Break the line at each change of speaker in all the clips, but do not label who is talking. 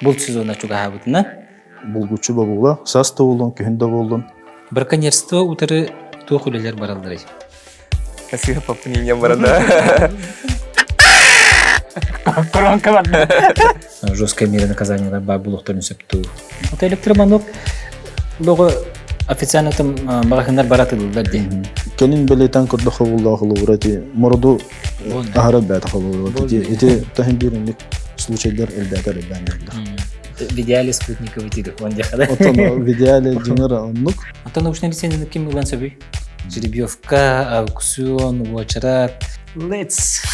Булт сезона чугаһаабытынан.
Булгуччу бобуула, саас да буоллун, күһүн да буоллун.
Браконьерство утары туох үлэлэр баралларый?
Спасибо, папа борода.
Коронка барда. Жесткая мера наказания баар булуохтарын сөптүү. Это электроманок лого официально там маҕаһыыннар бара тылыллар дии.
Кэлин бэлиэтэн көрдөххө буллаах холобура ити мороду аһара элбээтэ холобура. Ити ити таһын биир инник случайдар элбээтэр элбээн
В идеале спутниковый телефон диэхэ.
Оттон в идеале дьиҥэр оннук.
Оттон научный лицензияны ким ылан сөбүй? Жеребьевка, аукцион, уочарат. Let's!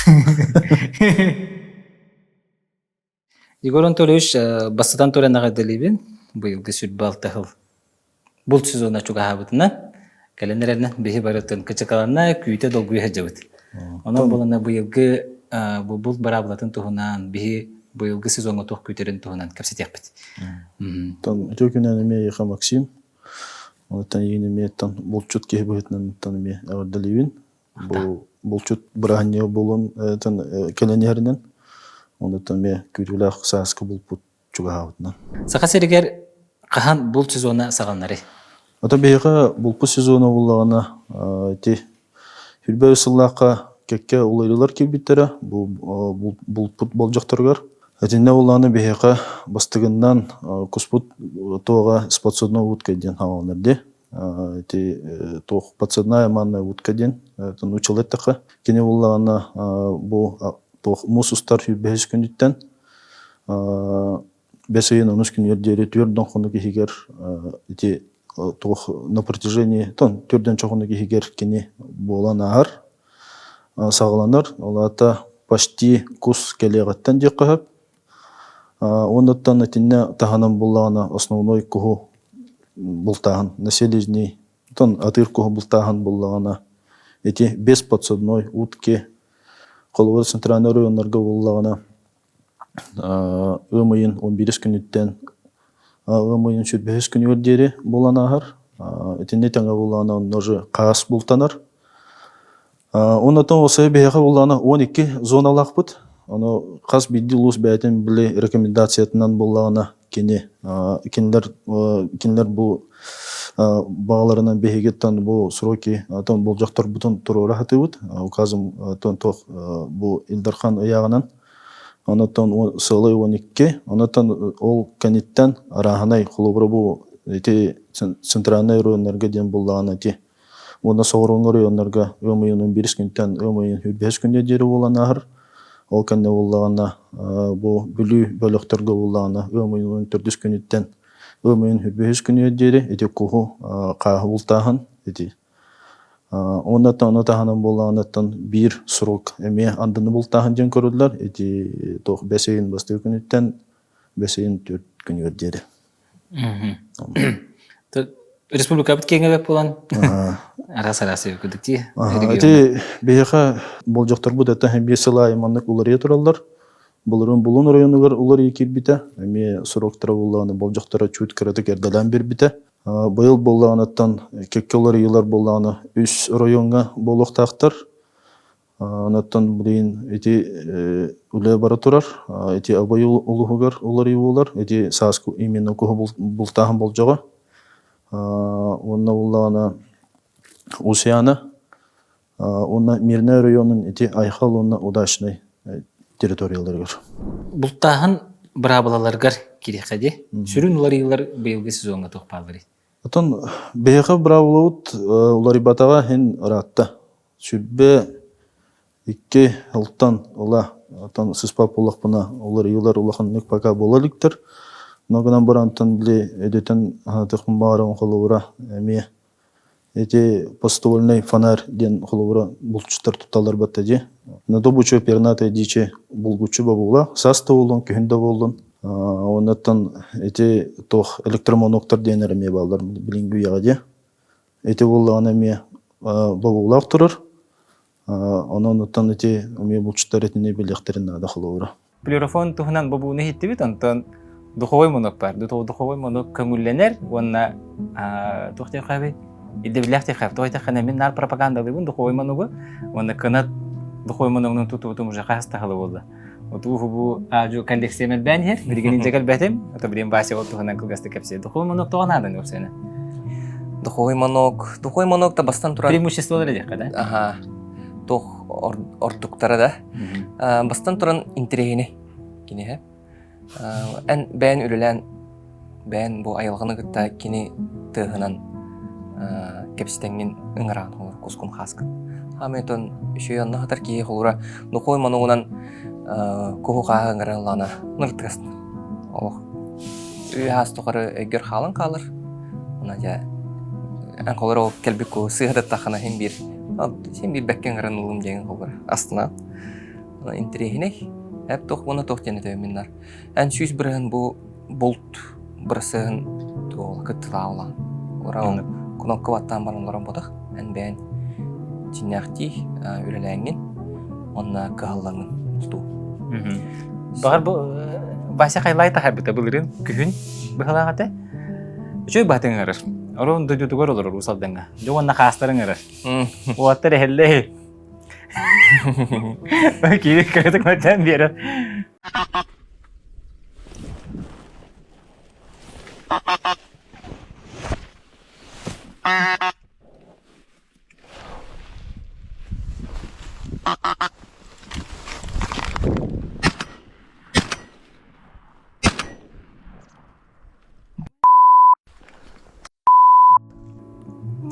Егор Анатольевич, бастатан туран эҕэрдэлиибин. Быйылгы сүрбэ алта сыл булт сезона чугаһаабытынан, кэлэн эрэринэн биһи барытын кычыкаланна, күүтэ долгуйа сылдьабыт. Онон булана быйылгы бу булт быраабылатын туһунан биһи быйылгы сезоҥҥа туох күүтэрин туһунан кэпсэтиэхпит.
Оттон үтүө күнүнэн эмиэ эйиэхэ Максим. Оттон эйигин эмиэ оттон булчут киһи быһыытынан оттон эмиэ эҕэрдэлиибин. Бу булчут бырааһынньыга буолуон кэлэн иһэринэн, онуттан эмиэ күүтүүлээх сааскы булпут чугаһаабытынан.
Саха сиригэр хаһан булт сезона саҕаланарый?
Ото биһиэхэ булпут сезона буоллаҕына ити Хүрбэ сыллаахха кэккэ уларыылар киирбиттэрэ бу булпут болдьохторугар. Итиннэ буоллаҕына биһиэхэ бастыгынан куспут туоҕа подсадной утка диэн хааланар дии. Ити туох подсадная манная утка диэн нууччалыы эттэххэ. Кини буоллаҕына бу туох муус устар сүүрбэһис күнүттэн бэс ыйын онус күнүгэр диэри түөрт хонук иһигэр ити туох на протяжении тон төрдөн чохунук иһигэр кини буолан ааһар саҕаланар ол аата почти кус кэлиэҕиттэн диэххэ сөп уоннаттан итиннэ таһынан буллаҕына основной куһу бултааһын население тон атыыр куһу бултааһын буллаҕына ити без подсадной утки холобур центральный районнарга буллаҕына Ыам ыйын 11 күнүттэн ыам ыйын 25 күнүгэр диэри буолан ааһар. Итиннэ тэҥэ буоллаҕына онно уже хаас бултанар. Оннотон осайы биһиэхэ буоллаҕына 12 зоналаахпыт. Ону хас биирдии улуус бэйэтин били рекомендациятынан буоллаҕына кини кинилэр кинилэр бу баҕаларынан биһигиттэн бу сроки тон болдьохторбутун туруора сатыыбыт. Указым туох бу Ил Дархан ыйааҕынан Онотон сыалай 12, онотон ол кэнниттэн арааһынай холобура бу ити центральнай районнарга диэн буллаҕына ити уонна соҕурууҥҥу районнарга ыам ыйын 11 күнтэн ыам ыйын 25 күнү диэри буолан ааһар. Ол кэннэ буоллаҕына бу Бүлүү бөлөхтөргө буоллаҕына ыам ыйын 14 күнүттэн ыам ыйын 25 күнүгэр диэри ити куһу хааһы бултааһын ити Уонна ону таһынан буоллаҕына биир срок эмиэ андыны бултааһын диэн көрүллэр. Ити туох бэс ыйын бастакы күнүттэн бэс ыйын түөрт күнүгэр диэри.
Республикабыт киэҥэбэт буолан араас-араас курдук дии.
Ити биһиэхэ болдьохторбут это биир сыл аайы маннык уларыйа тураллар. Былырыын Булун оройуонугар уларыйыы киирбитэ. Эмиэ сроктара буоллаҕына болдьохторо чуть кыратык эрдэлээн биэрбитэ. Быйыл буоллаҕынаттан кэккэ уларыйыылар буоллаҕына үс оройуоҥҥа буолуохтаахтар. Онуттан билигин ити үлэ бара турар. Ити Абый улууһугар уларыйыы буолар. Ити сааскы именно куһу бултааһын болдьоҕо. Уонна буоллаҕына Усяна уонна Мирнэй оройуонун ити Айхал уонна Удачнай территорияларыгар.
Бултааһын быраабылаларыгар кириэххэ дии. Сүрүн уларыйыылар быйылгы сезоҥҥа туох баалларый?
Оттон биһиэхэ быраабылабыт уларыйбатаҕа иһин ыраатта. Сүрбэ икки ылтан ыла оттон сыспат буоллахпына уларыйыылар улаханнык пока буола иликтэр. Но гынан барантан били өйдөтөн аһатыахпын баҕарабын холобура эмиэ Эти подствольный фонарь диэн холобура булчуттар тутталлар батта дии. На добычу пернатой дичи булгуччу бобуула. Саас да буоллун, күһүн да буоллун. Оннуттан ити туох электромоноктор диэннэр эмиэ бааллар билиҥҥи үйэҕэ дии. Ити буоллаҕына эмиэ бобуулаах турар. Онон оттон ити эмиэ булчуттар итини билиэхтэрин наада холобура.
Плюрофон туһунан бобууну иһиттибит, онтон духовой монок бар. Духовой монок көҥүллэнэр уонна туох диэххэ ирдэбиллээх диэххэ тоҕо диэтэххинэ мин наар пропагандалыыбын духовой моногу уонна кынат духовой моногунан тутубутум уже хаһыс тахалы буолла. Отуу хубу аажу коллекциям элбээн иһэр. Билигин инжэ кэлбэтим. Ото билин Вася ол туһунан кылгастык кэпсиэ. Духовой манок тоҕо нааданы өксөөнө?
Духовой манок, духовой манок та бастан туран
Преимуществолары диэххэ да?
Аха. Туох ордуктара да. Бастан туран интэриэһинэй киниһэ. Эн бэйэн үлэлээн бэйэн бу айылҕаны кытта кини тыаһынан кэпсэтэҥҥин ыҥыраан холор кускун хааскын. Хаамыйтон үчүгэй онно хатар киһи холура нухуой манугунан куһу хааһы ыҥыраллаана ныртыгас олох үө хаас тухары өйгөр хаалан хаалар. Она дьэ эн холор ол кэлбит куһу сыһа хин биир син биир бэккэ ыҥыран ылым диэн холор астына интэриэһинэй. Эп туох уонна туох диэн өтөймүннар. Эн 100% бу булт бырасыаһын туола кыттылаалаан. Ура кнопка баттаан баран олорон ботах. Эн бэйэн чиннээхтии үлэлээҥҥин онна кыһаллаҥын бултуу.
Баҕар бу Вася хайлай таһарбыта былырын күһүн быһалаах этэ. Үчүгэй баһатын ыҥырар. Орон дойдутугар олорор Уус Алдаҥҥа. Дьэ уонна хаастарын ыҥырар. Уоттар эһэллэ. Киһи кыратык мөлтөөн биэрэр.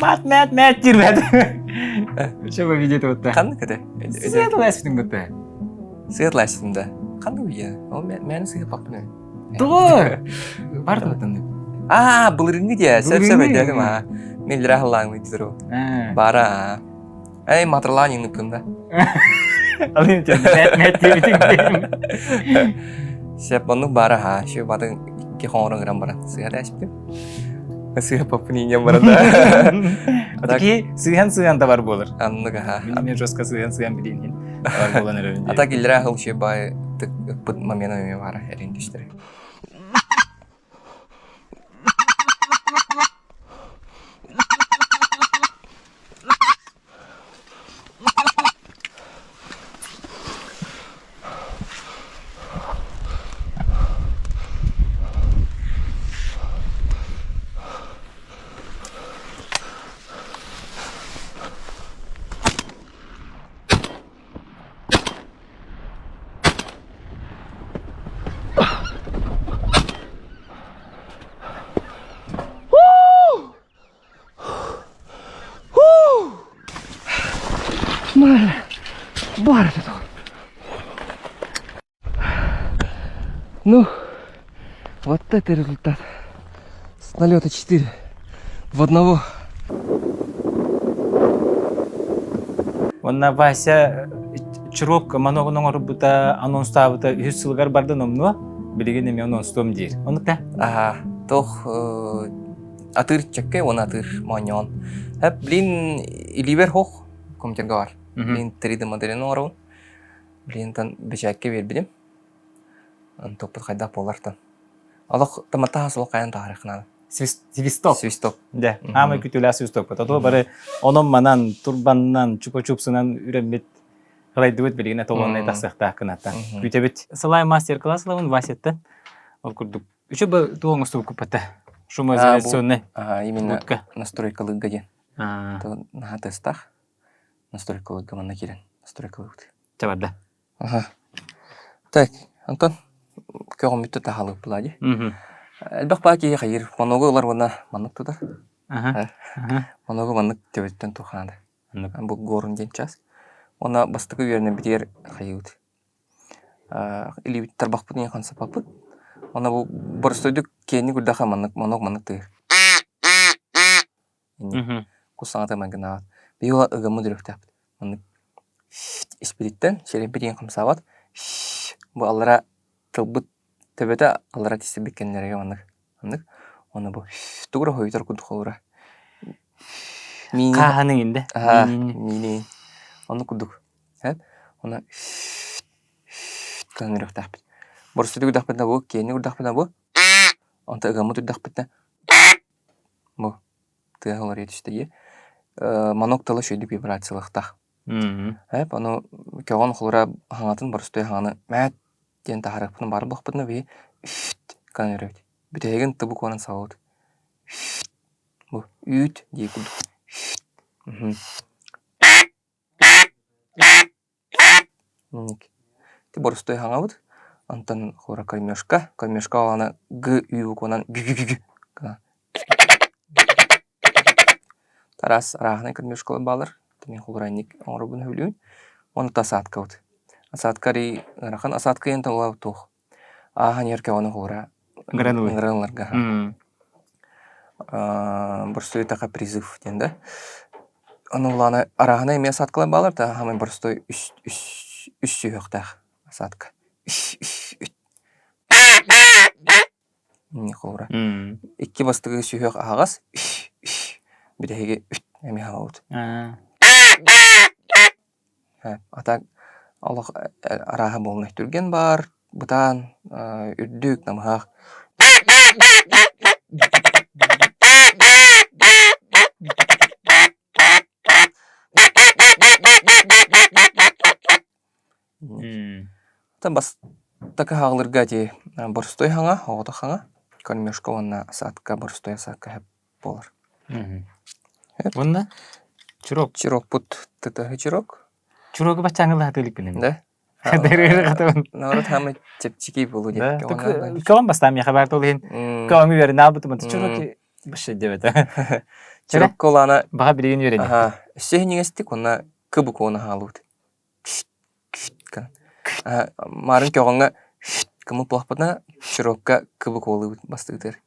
Мат, мат, мат диир бэт. Что вы видите вот так?
Ханнык этэ?
Сыатласпытын кытта.
Сыатласпытын да. Ханнык видео? Ол мээни сыыппаппын.
Тугу? Бар туттан.
Аа, былырыҥҥы диэ. Сөп сөп өйдөөтүм аа. Мен лира халлааҥны дитиру. Бара. Эй, матырлаан иҥныппын да.
Алын мэт мэт диэбитиҥ.
Сөп, оннук баара ха. Шү батын икки хоҥорон ыран баран. Сыһа дэспитим. Сыһа паппын иинген баран да.
Атаки сыһан-сыһан да бар буолар.
Аннык аха.
Билиме жестко сыһан-сыһан билиин бар буолан эрэрин.
Ата киллэрэ хыл шү бай тык ыппыт момент эми бара эрин түстэр. Бар это Ну, вот это результат. С налета 4 в одного.
Онна Вася Чурок маногун оҥорбута, анонстаабыта үһүс сылыгар барды номнуо, билигин эмиэ анонстуом диир. Оннук да?
Аха, тох атыыр чөккө уонна атыыр моонньоон. Хэп, блин, илиибэр хох компьютерга бар. Блин, 3D моделин оҥоробун. Блин, тан бэчээккэ биэрбитим. Топпут хайдах буолартан. Олох таматтаха солох хайан таһарыхнаан.
Свисток.
Свисток.
Дэ, аамай күтүлээх свисток. Тото бары онон-манан, турбаннан, чупа-чупсунан үрэммит Кылайдыбыт билигин эталоннай тахсыахтаах кынаттан. Күүтэбит. Сылай мастер-класс ылабын Васяттан. Ол курдук Үчү бу туох оҥостубуккуппата? Шумоизоляционный.
Именно настройкалыырга диэн. Наһаа тыастаах. Настройкалыырга манна киирэн настройкалыыбыт.
Чэ барда.
Аха. Так, Антон, көҕүммүттэ таһалыыппыла дии. Элбэх баа киһи хайыр. Моногу ылар уонна маннык тутар. Моногу маннык төбөттөн тухааны. Бу горун диэн час. Уонна бастакы үөрэнэрбитигэр хайыыбыт. Илиибит тарбахпыт ийэ хамсаппаппыт. Уонна бу боростуойдук киэҥник үрдэххэ маннык монок маннык тыыр. Кус саҥата майгынаабат. Биһиги ол ыгыммыт үрүөхтээхпит. Маннык испититтэн сирэйбит ийэн хамсаабат. Бу аллара тылбыт төбөтө аллара тиистэрбит кэннилэригэр маннык маннык. Уонна бу тугу эрэ хоһуйтар курдук холура. Миини
Хааһаның инде.
Миини. Оннук курдук. Уонна гынан үрэхтээхпит. Боростуойдук үрдэхпитинэ бу, киэҥник үрдэхпитинэ бу, онтон ыгаммыт үрдэхпитинэ бу тыаһа уларыйа түстэ дии. Манок тыла үчүгэйдик вибрациялыахтаах. Эп ону көҕөн холура хаҥатын боростуой хаҥаны мээт. диэн таһаарыахпытын баар буоллахпытына биһи гынан үөрэбит. Бүтэһигин тыбы куонан саҕалыыбыт. Бу үүт дии курдук. Ити боростуой хаҥабыт. Онтон хура кормежка. Кормежка оҕону г ү букванан г г г гынан Араас арааһынай кормежкалар бааллар. Мин холуранник оҥоробун сөбүлүүбүн. Уонна осадкабыт. Осадка арый ыарахан. Осадка диэн тылла туох ааһан иһэр көҕөнү холура ыҥыран ыларга. Боростуой таха призыв диэн да. Ону улаана арааһынай эмиэ осадкалар бааллар да саамай боростуой үс үс үс сүһүөхтээх осадка. Холобура икки бастакы сүһүөх аһаҕас бүтэһиги эмиэ аһаҕабыт. А так олох арааһа буолунай түргэн баар, бытаан, үрдүк, намыһах. Бастакы хаалырга ити боростуой хаҥа, оҕото хаҥа, кормежка уонна саадка боростуой саадка сөп буолар.
Уонна чурок.
Чирокпут тытыһы чирок.
Чурогу баччааҥы лаһатыы иликпин
Да. Наоборот, хаамай чэпчэки буолуу диэбиккэ.
Көҕөн бастаан миэхэ баар ол иһин көҕөҥү үөрэнэ албытым чуроки башы диэбэтэ.
Чирокка улаана
баҕа билигин үөрэнэ.
Өссө иһинигэстик уонна кыбыкуона хаалыбыт. Маарын көҕөҥҥө кымыл буоллахпытына чирокка кыбыкуолуубут бастыытыгар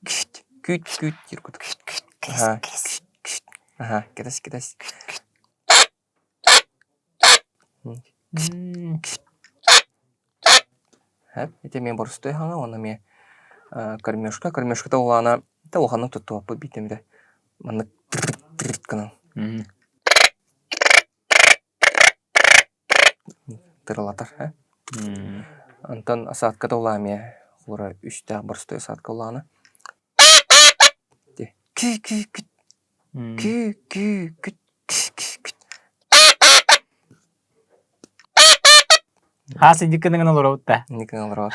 күүт күүт диир курдук аһаа кэтэс кэтэс ити эмиэ боростуой хаҥа уонна эмиэ кормежка кормежката улаана улаханнык туттубаппыт биирдэ эмитэ маннык гынан Тырылатар ээ. Онтон осадката улаа эмиэ холобура үстээх боростуой осадка улаана. Күү-күү-күт күү-күү-күт күү-күт
Хаас инник гынан олоробут да.
Инник гынан олоробут.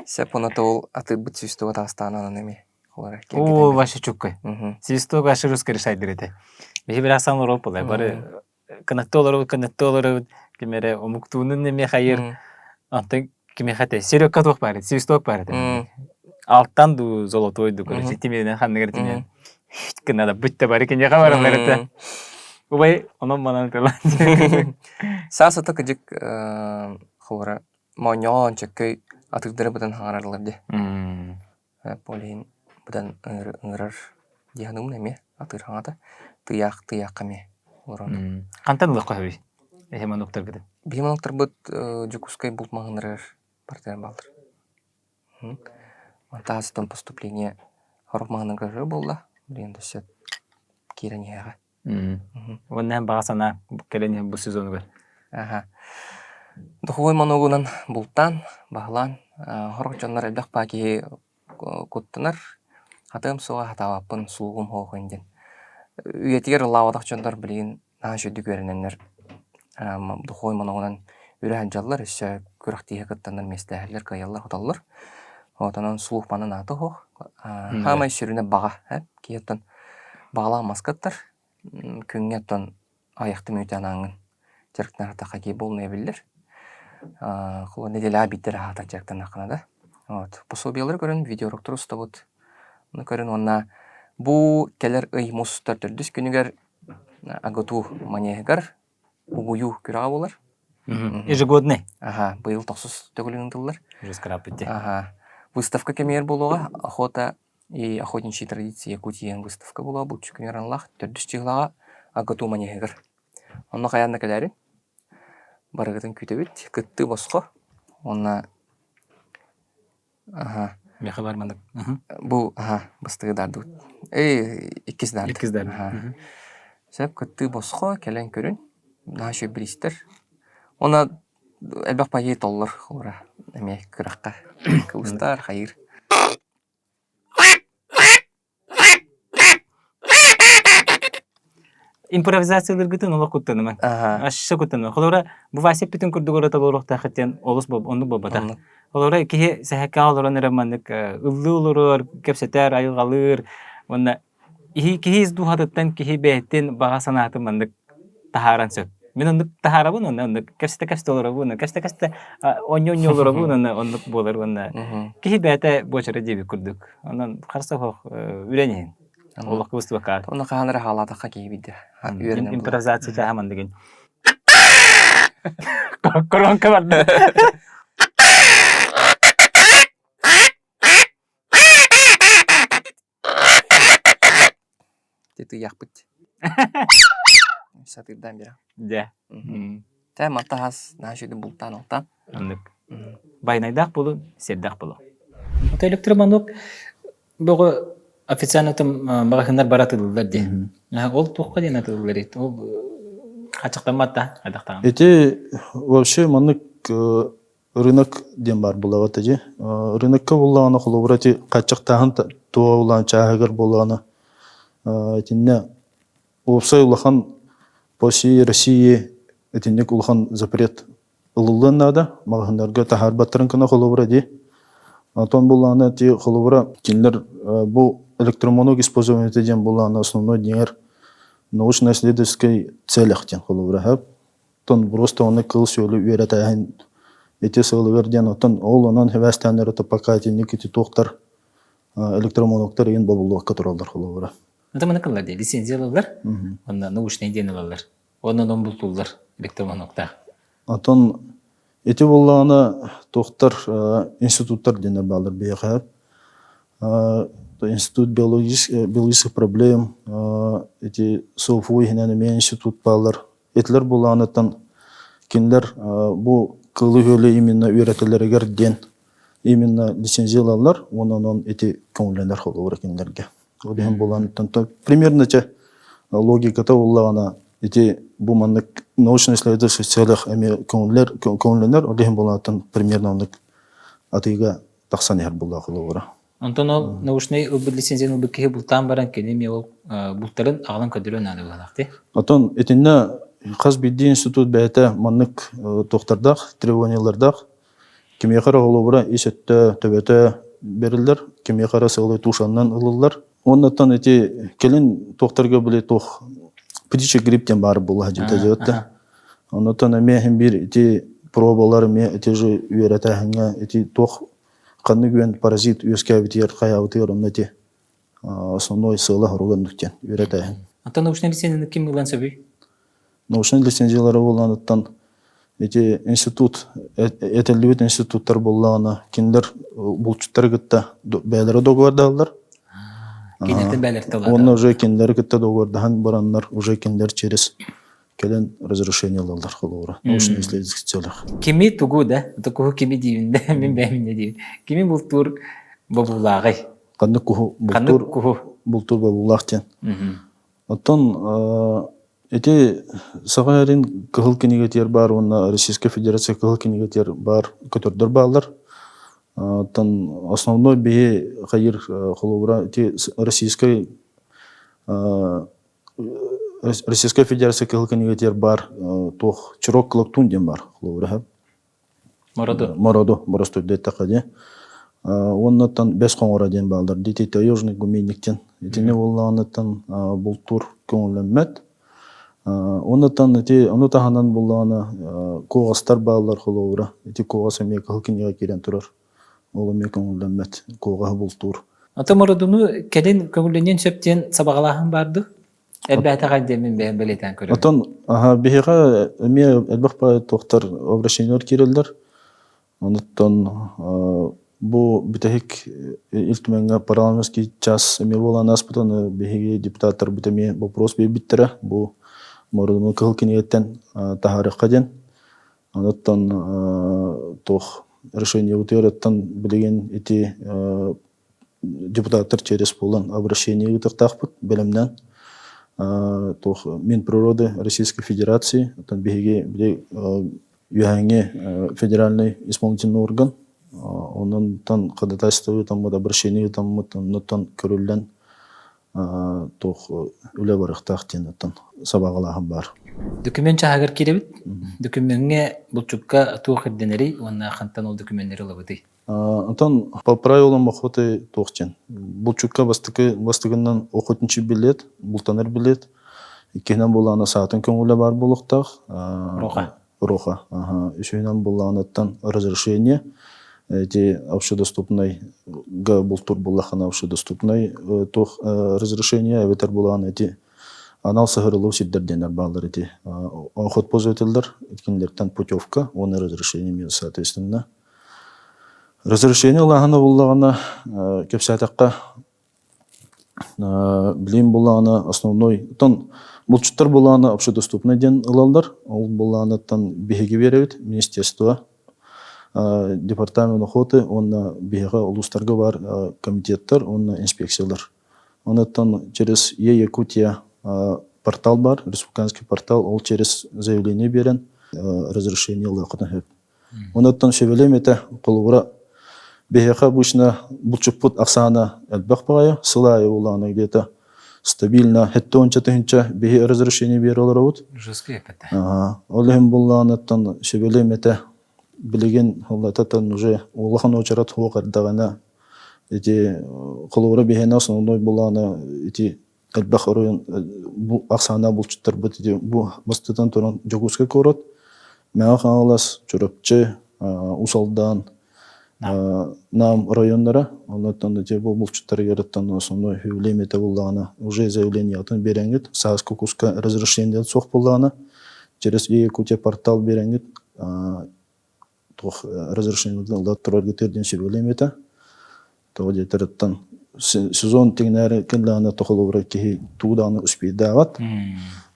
Сөп уонна ол атыырбыт свисток атаҕастаан анан эмиэ.
Оо, вообще чуккай. Свисток вообще русский решайдыр этэ. Биһи бирахсан олоробут буолай. Бары кынатты олоробут, кынатты олоробут. Ким эрэ омуктуунун эмиэ хайыр. Онтон кимиэхэ этэ? Серёгка туох баар свисток баар этэ. Алтан дуу, золотой дуу, короче, тимиринэн ханныгар тимирин. Гына да бүттэ бары киниэхэ бараллар этэ. Убай, онон манан тылан.
Саас ата кыдьык холобура моонньоҕоон чөккөй атыырдары быдан хаҥарарлар дии. Ол иһин быдан ыҥырар дии саныыбын эмиэ атыыр хаҥата. Тыйаах тыйаахха эмиэ олорон.
Хантан ылыахха сөбүй эһи мануктаргытын?
Биһи мануктарбыт Дьокуускай булт маҕаһыыннарыгар барытыгар бааллар. Мантан поступление сорох маҕаһыыннарга буолла. Билигин да сөп киирэн иһиэҕэ.
Уонна баҕа санаа кэлэн иһэн бу сезонугар.
Аха. Духовой монологунан бултаан, баһылаан, сорох дьоннор элбэх баа киһи куттанар. Хатыам суоҕа хатаабаппын, суугум суох диэн. Үйэтигэр ыллаабатах дьоннор билигин наһаа үчүгүйдүк үөрэнэннэр духовой монологунан үрэ сылдьаллар, өссө күрэхтииһэ кыттаннар миэстэлэһэллэр, кыайаллар-хотоллор. Вот онон слух манан аата суох. Хаамай сүрүнэ баҕа, киһи оттон Баҕалаах маска ыттар, күҥҥэ оттон аҕыйахта мүнүүтэ анааҥҥын дьарыктанартахха киһи буолунуйа биллэр. Холобур, нэдиэлэҕэ биирдэ эрэ аһаатар дьарыктаннаххына да. Вот. Пособиелары көрөн, видеоуроктары устабыт. Ону көрөн уонна бу кэлэр ый мустар төрдүс күнүгэр АГТУ манеһыгар угуйуу күрэҕэ буолар.
Ежегодный.
Аха, быйыл тохсус төгүлүн ыытыллар.
Уже скраппыт
Аха. Выставка кэмигэр буолуоҕа. Охота и охотничьи традиции Якутии выставка буолуоҕа булчу күнүгэр аналлаах төрдүс чыһылаҕа АГТУ манеһыгар. Онно хайаан да кэлээрин. Барыгытын күүтэбит. Кыттыы босхо. Уонна аха.
Миэхэ бар маннык.
Бу аха бастакы даардыбыт. Эй, иккис даарды.
Иккис даарды.
Сөп кыттыы босхо кэлэн көрүн. Наһаа үчүгэй бириистэр. Уонна элбэх пайыы толлор холобура эмиэ күрэххэ кыбыстар, хайыыр.
Импровизацияларгытын олох куттанымаҥ. Ашша куттанымаҥ. Холобура, бу Вася эппитин курдук ырыта олоруохтаах диэн олус оннук буолбатах. Холобура, киһи сэһэккэ олорон эрэ маннык ыллыы олорор, кэпсэтэр, айылҕалыыр уонна киһи ис дууһатыттан киһи бэйэтин баҕа санаатын маннык таһааран сөп. Мин оннук таһаарабын уонна оннук кэпсэтэ-кэпсэтэ олоробун, кэпсэтэ-кэпсэтэ оонньуу-оонньуу олоробун уонна оннук буолар уонна киһи бэйэтэ буочара диэбит курдук. Онон харса суох үлэн иһин. Олох кыбыстыбакка.
Онно хаһан эрэ хаалаатахха киһи биирдэ. Үөрэнэн
Импровизация чааһа манныгын. Коронка барда.
Тытыйахпыт. Сатыырдаан биэрэ.
Дьэ.
Тэ манта хас наһаа үчүгэй бултаан алтаан.
Оннук. Байнайдаах буолун, сирдээх буолун. Это электроманок бөҕө официально там маҕаһыыннар бара атыылыыллар дии. Ол туохха диэн атыылыыллар Ол хачахтаммат да хайдахтаҕын.
Ити вообще маннык рынок диэн баар булаҕыт дии. Рынокка буллаҕына холобура ити хаччахтааһын туоҕа улаан чааһыгар буоллаҕына итиннэ уопсай улахан по всей России итинник улахан запрет ылыллыан наада маҕаһыыннарга таһаарбаттарын гына холобура дии. Онтон буллаҕына ити холобура кинилэр бу электромоног использование диэн буллаҕына основной дьиҥэр научно-исследовательской целях диэн холобура Оттон просто ону кыл-сүөлү үөрэтээһин ити сыалыгар диэн оттон ол онон сибээстээннэр пока итинник ити туохтар электромоноктар иин бобуллуокка тураллар холобура.
Это маны кыллар дии лицензия ылаллар, онно научный диэн ылаллар. Онон он бултууллар электромоноктаах.
Оттон ити буоллаҕына туохтар институттар диэннэр бааллар биһиэхэ. Институт биологических проблем ити СОФУ иһинэн эмиэ институт бааллар. Этилэр буоллаҕыттан кинилэр бу кылы-үөлү именно үөрэтэллэригэр диэн именно лицензия ылаллар уонна онон ити көҥүллэнэр холобура кинилэргэ. Ол иһин буоланыттан примерно чэ логиката буоллаҕына ити бу маннык научно-исследовательских целях эмиэ көҥүллэр көҥүллэнэр ол иһин буоланыттан примерно оннук атыыга тахсан иһэр буоллаах холобура.
Онтон ол научнай ылбыт лицензияны ылбыт киһи бултаан баран кини эмиэ ол бултарын аҕалан көрдөрүөн наада быһалаах дии.
Оттон итиннэ хас биирдии институт бэйэтэ маннык туохтардаах, требованиелардаах. Кимиэхэ эрэ холобура ис өттө, төбөтө бериллэр, кимиэхэ эрэ сыалай тушаннан ылыллар. Оннуттан ити кэлин туохтарга били туох птичий грипп диэн баар буолла дьиэтэ дьиэтэ. Оннуттан эмиэ иһин биир ити пробалар эмиэ ити же үөрэтээһиҥҥэ ити туох ханнык үөн паразит үөскээбитигэр хайаабытыгар онно ити основной сыала хоруга оннук диэн үөрэтээһин.
Оттон научнай лицензияны ким ылан сөбүй?
Научнай лицензиялары буолланыттан ити институт этиллибит институттар буоллаҕына кинилэр булчуттары кытта бэйэлэрэ договордаһаллар.
Кинилэртэн бэйэлэртэн
Уонна уже кинилэри кытта договордаһан бараннар уже кинилэр через кэлэн разрешение ылаллар холобура научно-исследовательских целях.
Кими тугу да, куһу кими диибин да, мин бэйэм инньэ диибин. Кими бултуур бобуулааҕый?
Ханнык куһу
бултуур куһу
бултуур бобуулаах диэн. Оттон ити Саха сирин кыһыл кинигэтигэр баар уонна Российскай Федерация кыһыл кинигэтигэр баар көтөрдөр бааллар. Оттон основной биһи хайыр холобура ити Российскай Российскай Федерация кыһыл кинигэтигэр баар туох Чирок Клоктун диэн баар холобура
Мороду.
Мороду боростуойда эттэххэ дии. Уоннаттан Бэс Хоҥоро диэн бааллар. Дити таежный гуменник диэн. Итини буоллаҕыттан бултуур көҥүллэммэт. Оннуттан ити ону таһынан буоллаҕына куоҕастар бааллар холобура. Ити куоҕас эмиэ кыһыл кинигэ киирэн турар. Ол эмиэ көҥүллэммэт куоҕаһы бултуур.
Аты мородуну кэлин көҥүллэниэн сөп диэн сабаҕалааһын баар дуу? Элбээтэҕэй диэн мин бэйэм бэлиэтээн көрөбүн.
Оттон биһиэхэ эмиэ элбэх туохтар обращениелар киирэллэр. Онуттан бу бүтэһик Ил Түмэҥҥэ парламентский час эмиэ буолан ааспытын биһиги депутаттарбыт эмиэ вопрос биэрбиттэрэ. Бу мородуну кыһыл кинигэттэн таһаарыахха диэн. Онуттан туох решениебытыгар оттон билигин ити депутаттар через буолан обращение ыытыахтаахпыт бэлэмнээн туох Минприроды Российской Федерации оттон биһиги били үөһээҥҥи федеральный исполнительный орган онон ходатайство ыытаммыт обращение ыытаммыт оннуттан көрүллэн. Туох үлэ барыахтаах диэн оттон сабаҕалааһын баар.
Документ чааһыгар киирэбит. Докумеҥҥа булчукка туох ирдэнэрий уонна хантан ол докуменнары ылабытый?
Онтон по правилам охоты туох диэн. Булчукка бастакы бастакынан охотничий билет, бултанар билет. Иккиһинэн буоллаҕына саатын көҥүлэ баар буолуохтаах.
Роха.
Роха. Ага. Үсүһүнэн буоллаҕынаттан разрешение. Эти общедоступный га бултур буоллаххына общедоступный туох разрешение эбэтэр буолаҕына эти анал сыһырылуу сирдэр диэннэр бааллар ити охотпользователлэр кинилэртэн путевка уонна разрешение соответственно разрешение ылааһына буллаҕына кэпсээтэххэ билим булаана основной тон булчуттар булаана общедоступный диэн ылаллар ол булааныттан биһиги биэрэбит министерство департамент охоты уонна биһиэхэ улуустарга баар комитеттар уонна инспекциялар Онуттан через Е-Якутия портал бар, республиканский портал, ол через заявление биэрэн разрешение ылыаххытын сөп. Онуттан сөбүлэм этэ, холобура, биһиэхэ обычно булчуппут ахсаана элбэх баҕайы, сыл аайы улаана где-то стабильно хэттэ уонча тыһынча биһи разрешение биэрэ олоробут.
Жесткий эппэтэ.
Ол иһин буллааныттан сөбүлэм этэ, билигин улататан уже улахан уочарат суох эрдэҕинэ Ити холобура биһиэнэ основной былаана ити элбэх оройуон бу ахсааннаах булчуттарбыт ити бу бастатан туран Дьокуускай куорат, Мэҥэ Хаҥалас, Чурапчы, Уус Алдан, Нам районнара. Оннуттан ити бу булчуттарыгар основной үбүлүөй буллаҕына уже заявлениятын биэрэҥҥит, сааскы куска разрешение суох буоллаҕына через Якутия портал биэрэҥҥит туох разрешениетын ыла турарга тиэрдиэн сөбүлэм этэ. Тоҕо диэтэриттэн сезон тиҥнээри кэллэҕинэ тохолобура киһи тугу даҕаны успейдаабат.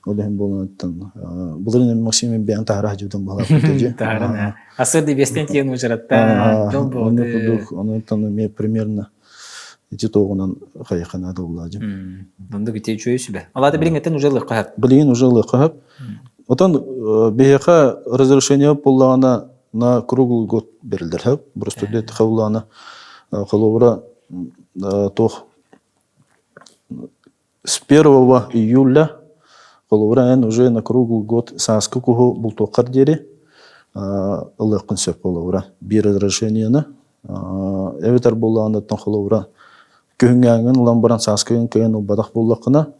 Ол иһин буоланаттан былырыын Максим бэйэн таһара сылдьыбытын баһылааппыт дии.
Таһаран Асыр дебестен тиэн учараттан дьол
Ону курдук онуттан эмиэ примерно ити туоҕунан хайахана доллаадьым.
Оннук ити үчүгэй сүбэ. Алаата билиҥҥиттэн уже ылыахха сөп.
Билигин уже ылыахха сөп. Отон биһиэхэ разрешение буллаҕына на круглый год берилэр сөп. Просто диэтэхэ буллаҕына холобура туох С 1 июля холобура эн уже на круглый год сааскы куһу бултуоххар диэри ылыаххын сөп холобура биир разрешениены эбэтэр буоллаҕына холобура күһүҥҥээҥҥин ылан баран сааскыгын кыайан ылбатах буоллаххына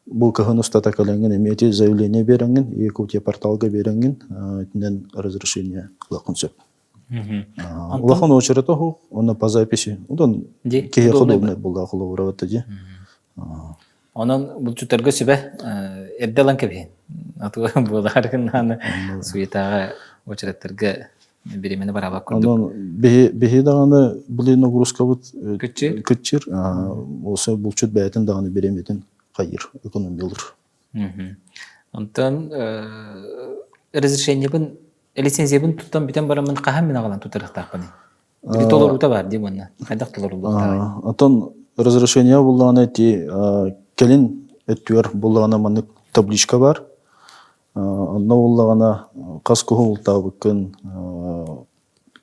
бу кыһын устата кэлэҥҥин эмиэ ити заявление биэрэҥҥин Якутия порталга биэрэҥҥин итинэн разрешение ылыаххын сөп. Улахан очерета оһох, онно по записи. Онтон киһиэхэ удобнай буолла холобура дии.
Онон булчуттарга сүбэ эрдэ ылан кэбиһин. Атыга буолар гыннааны суетаҕа очереттарга бириэмэни бараабат курдук.
Онон биһи даҕаны блин нагрузкабыт
кыччыр.
Кыччыр. Осы булчут бэйэтин даҕаны бириэмэтин хайыр, экономиялыр.
Онтон разрешениебын Лицензиябын туттан бүтэн бараммын хаһан мин аҕалан тутарыахтаахпыный? Или толоруута баар дии уонна хайдах толоруллуохтааҕый?
Оттон разрешение буллаҕына ити кэлин өттүгэр буллаҕына маннык табличка бар. Онно буллаҕына хас куһу бултаабыккын,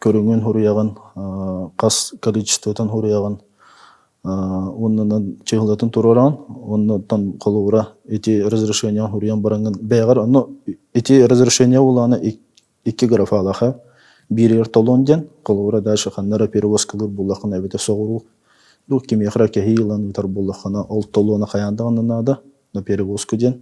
көрүҥүн хуруйаҕын, хас количествотын хуруйаҕын, уоннанан чыһылатын туруораҕын оннуттан холобура ити разрешение хуруйан бараҥҥын бэйэҕэр онно ити разрешение улаана икки графалаха бииригэр толон диэн холобура дальше ханна эрэ перевозкалыыр буоллаххына эбэтэр соҕуруу ду кимиэхэ эрэ кэһии ылан ыытар буоллаххына ол толуона хайаан даҕаны наада на перевозку диэн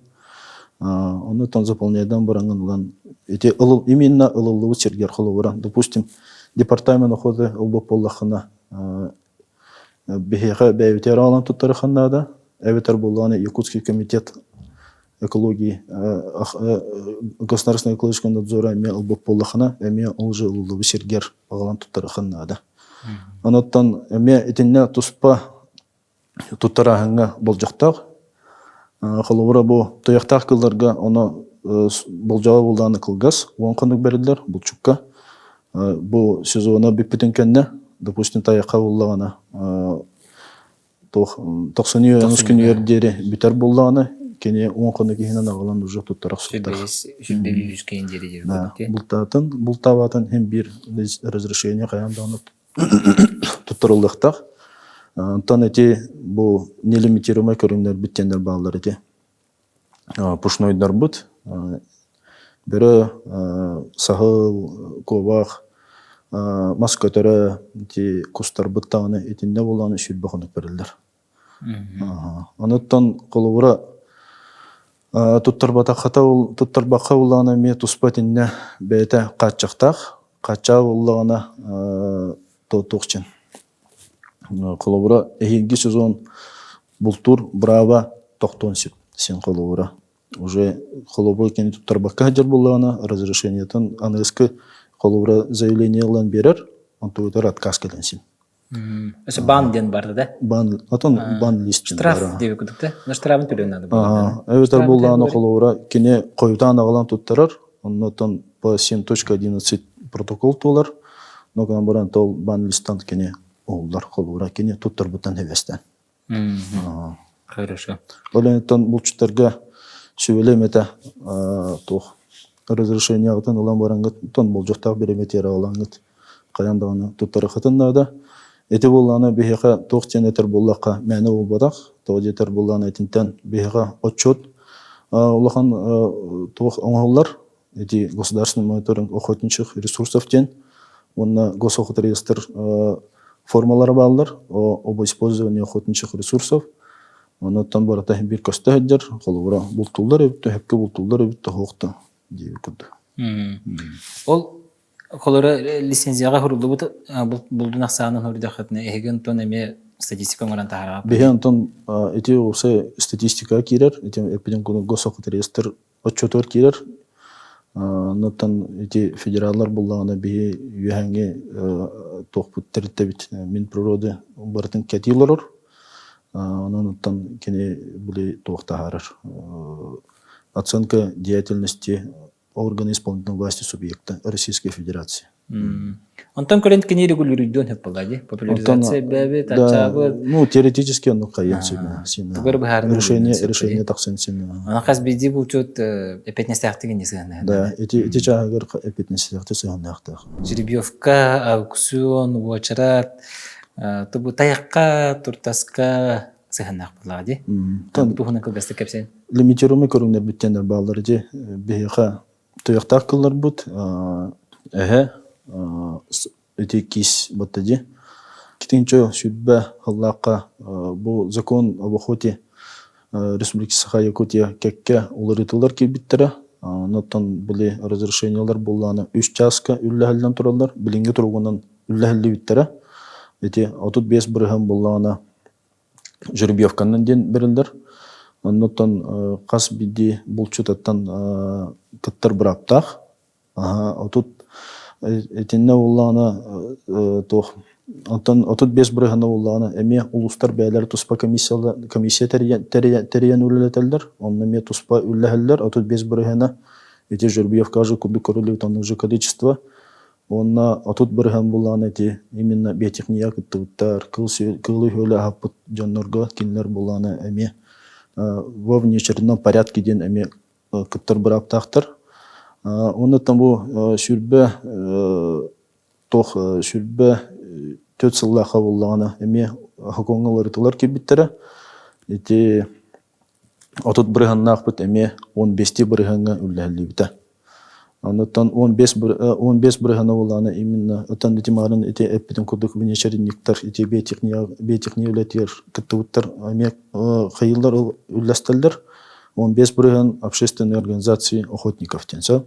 оннуттан заполняйдан бараҥҥын ылан ити именно ылыллыбыт сиргэр холобура допустим департамент охоты ылбыт буоллаххына Биһиэхэ бэйэбитигэр аҕалан туттарыахха наада. Эбэтэр буоллаҕына Якутский комитет экологии государственного экологического надзора эмиэ ылбыт буоллахына, эмиэ ол же ылыллыбыт сиргэр аҕалан туттарыахха наада. Онуттан эмиэ итиннэ туспа туттарааһыҥҥа болдьохтоох. Холобура бу туйахтаах кылларга ону болдьоҕо буоллаҕына кылгас, уон хонук бэриллэр булчукка. Бу сезона бүппүтүн кэннэ, допустим, тайахха буллаҕына, туох тохсунньу онус күнүгэр диэри бүтэр буоллаҕына, кини уон хонук иһинэн аҕалан уже туттара охсуохтаах.
Сүүрбэ үс киһин диэри диэри
Бултаатын, бултаабатын иһин биир разрешение хайаан даҕаны туттарыллыахтаах. Онтон ити бу нелимитируемай көрүҥнэрбит диэннэр бааллар ити. Пушнойдарбыт бөрө, саһыл, куобах, мас көтөрө, ити кустарбыт даҕаны итиннэ буолан 20 хонук бэриллэр. Онуттан холобура туттарбатаххата туттарбакка буллаҕына эмиэ туспа итиннэ бэйэтэ хааччахтаах. Хааччаҕа буллаҕына туохчин. Холобура эһиилги сезон бултуур бырааба тохтуон сөп син холобура. Уже холобура кини туттарбакка сылдьар буоллаҕына разрешениетын аныгыскы холобура заявление ылан биэрэр, онтугутар отказ кэлэн син.
Өссө бан диэн барда да?
Бан, отон бан лист
Штраф диэби курдук да? Но штрафын төлөөн надо
было. Эбэтэр буоллаҕына холобура кини хойутаан аҕалан туттарар, оннотон по 7.11 протокол туолар, но гынан баран тол бан листан кини уһуллар холобура кини туттарбыттан хэбэстэн.
Хорошо.
Ол энеттэн булчуттарга сүбэлиэм этэ туох разрешениеҕытын ылан бараҥҥыт тон болдьохтоох бириэмэтигэр аҕалаҥҥыт хайаан даҕаны туттарыаххытын наада. Ити буоллаҕына биһиэхэ туох диэн этэр буоллахха мээнэ буолбатах. Тоҕо диэтэр буоллаҕына итинтэн биһиэхэ отчуот улахан туох оҥоһуллар. Ити государственный мониторинг охотничьих ресурсов диэн уонна госохотреестр формалара бааллар об использовании охотничьих ресурсов. Оннуттан барыта биир көстө сылдьар, холобура бултууллар эбит, төһөккө бултууллар эбит, тоһуохта диэбит курдук.
Ол холоро лицензияҕа суруллубут булдун ахсаанын суруйдаххытына эһиги онтон эмиэ статистика оҥорон таһаараҕыт?
Биһи онтон ити уопсай статистикаҕа киирэр, ити эппитим курдук госохотреестр отчуотугар киирэр. Оннуттан ити федераллар буллаҕына биһи үөһээҥҥи туохпут тэрилтэбит Минприроды барытын кэтии олорор. Онон оттон кини били туох таһаарар оценка деятельности органа исполнительной власти субъекта Российской Федерации.
Онтон көрөн кини регулируйдуон сөп буолла дии. Популяризация бэби, тачаабы.
Ну, теоретически ону хайыан сөп.
Тугар быһаарына
решение решение тахсан син.
Ана хас биирдии булчут эппиэтинэстээхтик ини сыһыаннаах.
Да, ити ити чааһыгар эппиэтинэстээхтик сыһыаннаахтаах.
Жеребьевка, аукцион, уочарат, тубу тайахха, туртаска сыһыаннаах буоллаҕа дии. Туһунан кылгастык кэпсээн.
Лимитируемый көрүҥнэрбиттэн бааллар дии. Биһиэхэ туйахтаах кылларбыт эһэ ити киис батта дии. Китинчө 20 сыллаахха бу закон об охоте Республики Саха-Якутия кэккэ уларытыылар киирбиттэрэ. Онтон били разрешениелар буоллаҕына үс чааска үллэһиллэн тураллар. Билиҥҥи туругунан үллэһиллибиттэрэ. Ити 35% буоллаҕына жеребьевканан диэн бэриллэр. Оннуттан хас биирдии булчутаттан кыттар бырааптаах. Отут итиннэ буоллаҕына туох онтон 35% буоллаҕына эмиэ улуустар бэйэлэрэ туспа комиссия тэрийэн үлэлэтэллэр. Онно эмиэ туспа үллэһэллэр. 35% ити жеребьевка же курдук көрүллүбүт онно уже количество. Уонна 30% буоллаҕына ити именно биотехния кыттыбыттар, кыылы-үөлү аһаппыт дьоннорго кинилэр буоллаҕына эмиэ во внеочередном порядке диэн эмиэ кыттар бырааптаахтар. Оннуттан бу 24 туох 24 сыллаахха буоллаҕына эмиэ сокуоҥҥа уларытыылар киирбиттэрэ. Ити 30 бырыһыаннаахпыт эмиэ 15 бырыһыаҥҥа үллэһиллибитэ. Оннуттан 15 15 бырыһыана буоллаҕына именно оттон ити маарын ити эппитин курдук внечеринниктар ити биотехния биотехния үлэтигэр кыттыбыттар эмиэ хайыылар үллэстэллэр. 15 бырыһыан общественной организации охотников диэн сөп.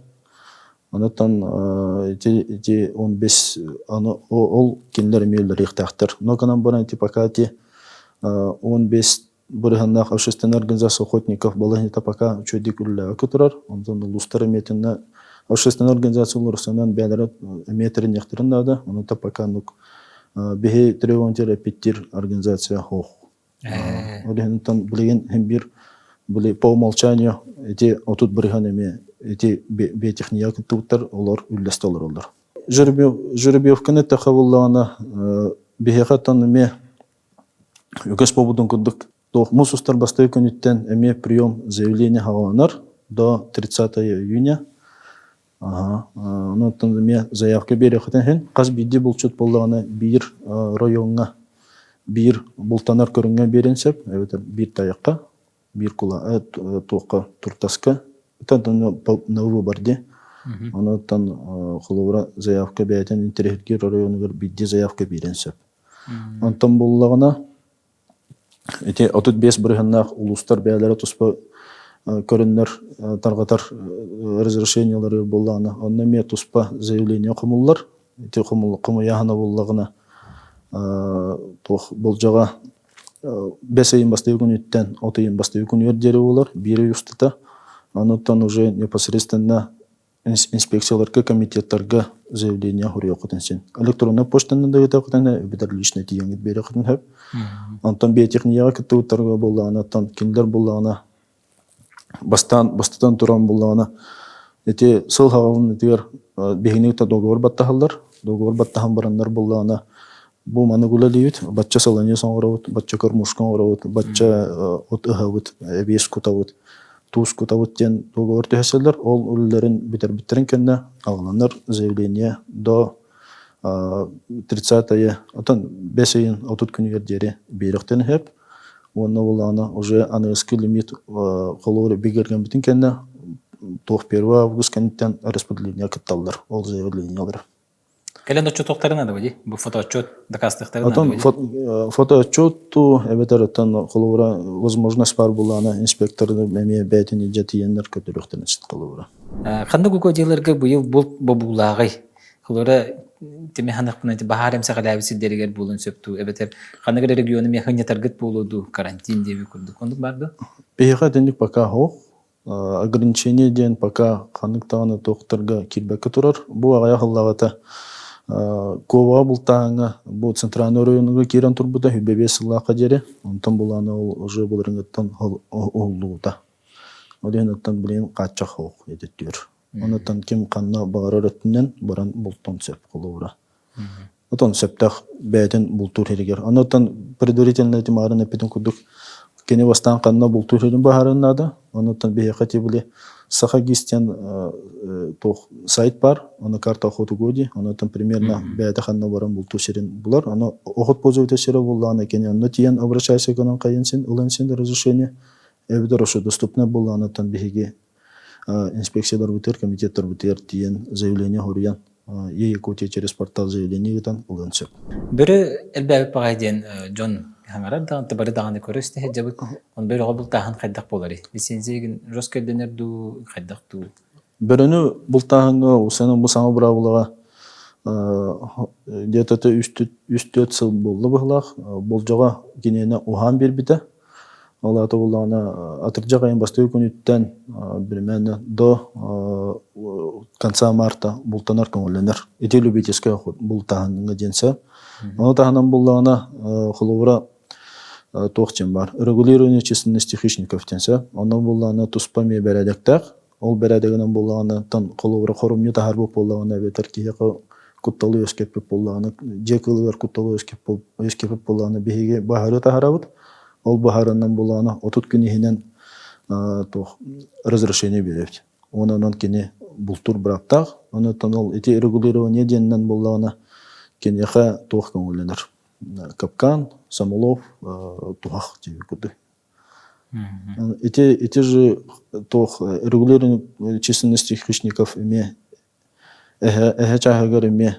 Онуттан ити ити 15 аны ол кинилэр эмиэ үлэлиэхтээхтэр. Но гынан баран ити пока ити 15 бырыһыаннаах общественная организация охотников балаһыанньата пока үчүгэйдик үлэлээбэккэ турар. Онтон улуустар эмиэтинэ общественная организация уларсанан бэйэлэрэ эмиэ тэриниэхтэрин наада. Онута пока оннук биһи требователь эппиттиир организация суох. Ол иһин билигин иһин биир били по умолчанию ити 30% эмиэ ити биотехния кыттыбыттар олор үллэстэ олороллор. Жеребьевканы эттэххэ буоллаҕына биһиэхэ оттон эмиэ Үгэс буолбутун курдук, туох муус устар бастакы күнүттэн эмиэ прием заявление хаҕаланар до 30 июня. Аха. Онон эмиэ заявка биэриэххитин иһин хас биирдии булчут буоллаҕына биир райоҥҥа Биир бултанар көрүҥҥэ биэриэн сөп, эбэтэр биир тайахха, биир кула туохха туртаска, на выбор дии. Онуттан холобура заявка бэйэтин интэриэһиргиир оройуонугар биирдии заявка биэриэн сөп. Онтон буллаҕына ити 35 бырыһыаннаах улуустар бэйэлэрэ туспа көрүннэр тарҕатар разрешениелары буоллаҕына, онно эмиэ туспа заявление хомуллар. Ити хомуйааһына буоллаҕына туох болдьоҕо бэс ыйын бастакы күнүттэн от ыйын бастакы күнүгэр диэри буолар, биир ый устата. Онуттан уже непосредственно инспекцияларга, комитеттарга заявление суруйуоххутун син. Электроннай почтанан да ыытыаххытын, эбэтэр лично тиийэҥҥит биэриэххитин сөп. Онтон биотехнияҕа кыттыбыттарга буоллаҕына, оттон кинилэр буоллаҕына бастаан бастатан туран буоллаҕына ити сыл хаҕылынытыгар биһигини кытта договор баттаһаллар. Договор баттаһан бараннар буоллаҕына бу маны үлэлиибит, бачча сыланьыс оҥоробут, бачча кормушка оҥоробут, бачча от ыһабыт, эбиэс кутабыт, туус кутабыт диэн договор түһэсэллэр. Ол үлэлэрин бүтэрбиттэрин кэннэ аҕаланар заявление до 30 отон бэс ыйын 30 күнүгэр диэри биэриэхтэн сөп. Уонна булаана уже аныгыскы лимит холобур бигэргэммитин кэннэ туох 1 август кэнниттэн распределение кытталлар ол заявлениелары.
Кэлэн отчуоттуохтарын наада дии? Бу фотоотчуот дакаастыахтарын
Отон
наада дии?
фотоотчуотту эбэтэр оттон холобура возможность баар булаана инспекторы эмиэ бэйэтин илдьэ тиийэннэр көрдөрүөхтэрин сөп холобура.
Ханнык угодьяларга быйыл булт бобуулааҕый? Холобура тими ханахпына баһаар эмсэҕэлээбит сирдэригэр буолуон сөп дуу эбэтэр ханнык эрэ региону миэхэ ынньатаргыт буолуо дуу карантин диэби курдук оннук баар дуо?
Биһиэхэ итинник пока суох. Ограничение диэн пока ханнык даҕаны туохтарга киирбэккэ турар. Бу аҕыйах сыллааҕыта Куобаҕа бултааһыҥҥа бу центральный оройуонугар киирэн турбута 25 сыллаахха диэри. Онтон булаана ол уже былырыҥҥыттан уһуллубута. Ол иһин оттон билигин хааччах суох этиттиир. Онуттан ким ханна баҕарар өттүнэн баран бултуон сөп холобура. Отон сөптөөх бэйэтин бултуур сиригэр. Онуттан предварительно тимаарын эппитин курдук кини бастаан ханна бултуур сирин баһарын наада. Онуттан биһиэхэ тибили Саха ГИС диэн туох сайт бар, ону карта охоты годи, онуттан примерно бэйэтэ ханна баран бултуур сирин булар. Ону охот пользователь сирэ буллаҕына кини онно тиийэн обращайся гынан хайын син ылан син разрешение эбэтэр ошо доступно буллаҕына биһиги инспекцияларбытыгар, комитеттарбытыгар тиийэн заявление хоруйан Е-Якутия через портал заявление ыытан ылыан сөп.
Бөрө элбээбит баҕайы диэн дьон хаҥарар даҕаны, бары даҕаны көрө истэ сылдьабыт. Он бөрөҕө бултааһын хайдах буоларый? Лицензия жестко ирдэнэр дуу, хайдах дуу?
Бөрөнү бултааһыҥҥа усанан бу саҥа быраабылаҕа где-то үс-түөрт сыл буолла быһыылаах. Болдьоҕо киниэнэ уһаан биэрбитэ. Ол аата буоллаҕына атырдьах ыйын бастакы күнүттэн примерно до конца марта бултанар көҥүллэнэр. Ити любительскай бултааһыҥҥа диэн сөп. Ону таһынан буллаҕына холобура туох диэн баар регулирование численности хищников диэн сөп. Онон буллаҕына туспа эмиэ бэрээдэктээх. Ол бэрээдэгинэн буоллаҕына тан холобура хорумньу таһаарбыт буоллаҕына эбэтэр киһиэхэ кутталы үөскэппит буоллаҕына дьиэ кыылыгар кутталы үөскэппит буоллаҕына биһиги баһаары таһаарабыт. Ол баһаарынан буоллаҕына 30 күн иһинэн туох разрешение биэрэбит. Онон кини бултуур бырааптаах. Онон ол ити регулирование диэнинэн буоллаҕына киниэхэ туох көҥүллэнэр? Капкан, самолов, туһах диэби курдук. Ити ити же туох регулирование численности хищников эмиэ эһэ эһэ чааһыгар эмиэ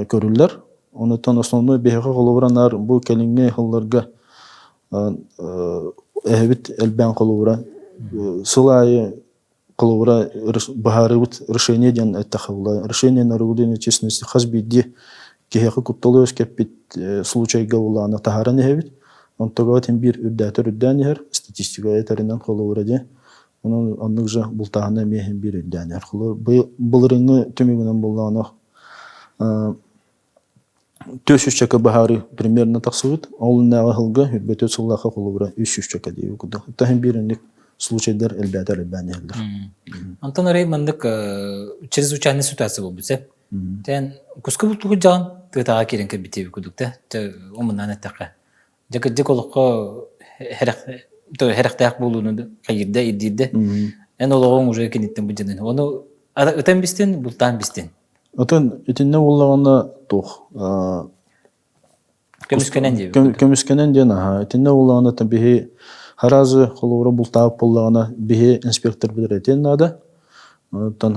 көрүллэр. Онуттан основной биһиэхэ холобура наар бу кэлиҥҥи сылларга эһэбит элбээн холобура сыл аайы холобура быһаарыбыт решение диэн эттэххэ буолла. Решение на регулирование численности хас биирдии киһиэхэ кутталы үөскэппит случайга булаана таһааран иһэбит. Онтуга тин биир үрдээтэр үрдээн иһэр, статистика этэринэн холобура диэн. Онон оннук же бултааһына эмиэ биир үрдээн иһэр. Холобур былырыҥҥы түмүгүнэн буллаҕына 400 баһаары примерно тахсыбыт. Ол иннээҕи сылга үрбөтү сыллаахха холобура 300 диэби курдук. Таһын биир инник случайдар элбээтэр элбээн иһэллэр.
Антон арай маннык чрезвычайная ситуация буолбут сеп. Тэн куска бултугу дьаҕан тыатаҕа киирэн кэлбит диэби курдук да. Омуннаан эттэххэ. Дьэ кырдьык олоххо хэрэхтээх буолууну хайырда ирдиирдэ. Эн олоҕуҥ уже киниттэн быдьанын. Ону ытан бистин, бултаан бистин.
Отон итиннэ буоллаҕына туох.
Көмүскэнэн диэбит.
Көмүскэнэн диэн аха. Итиннэ буллаҕына биһи харазы холобура бултаабыт буоллаҕына биһи инспектор билэр этиэн наада. Оттон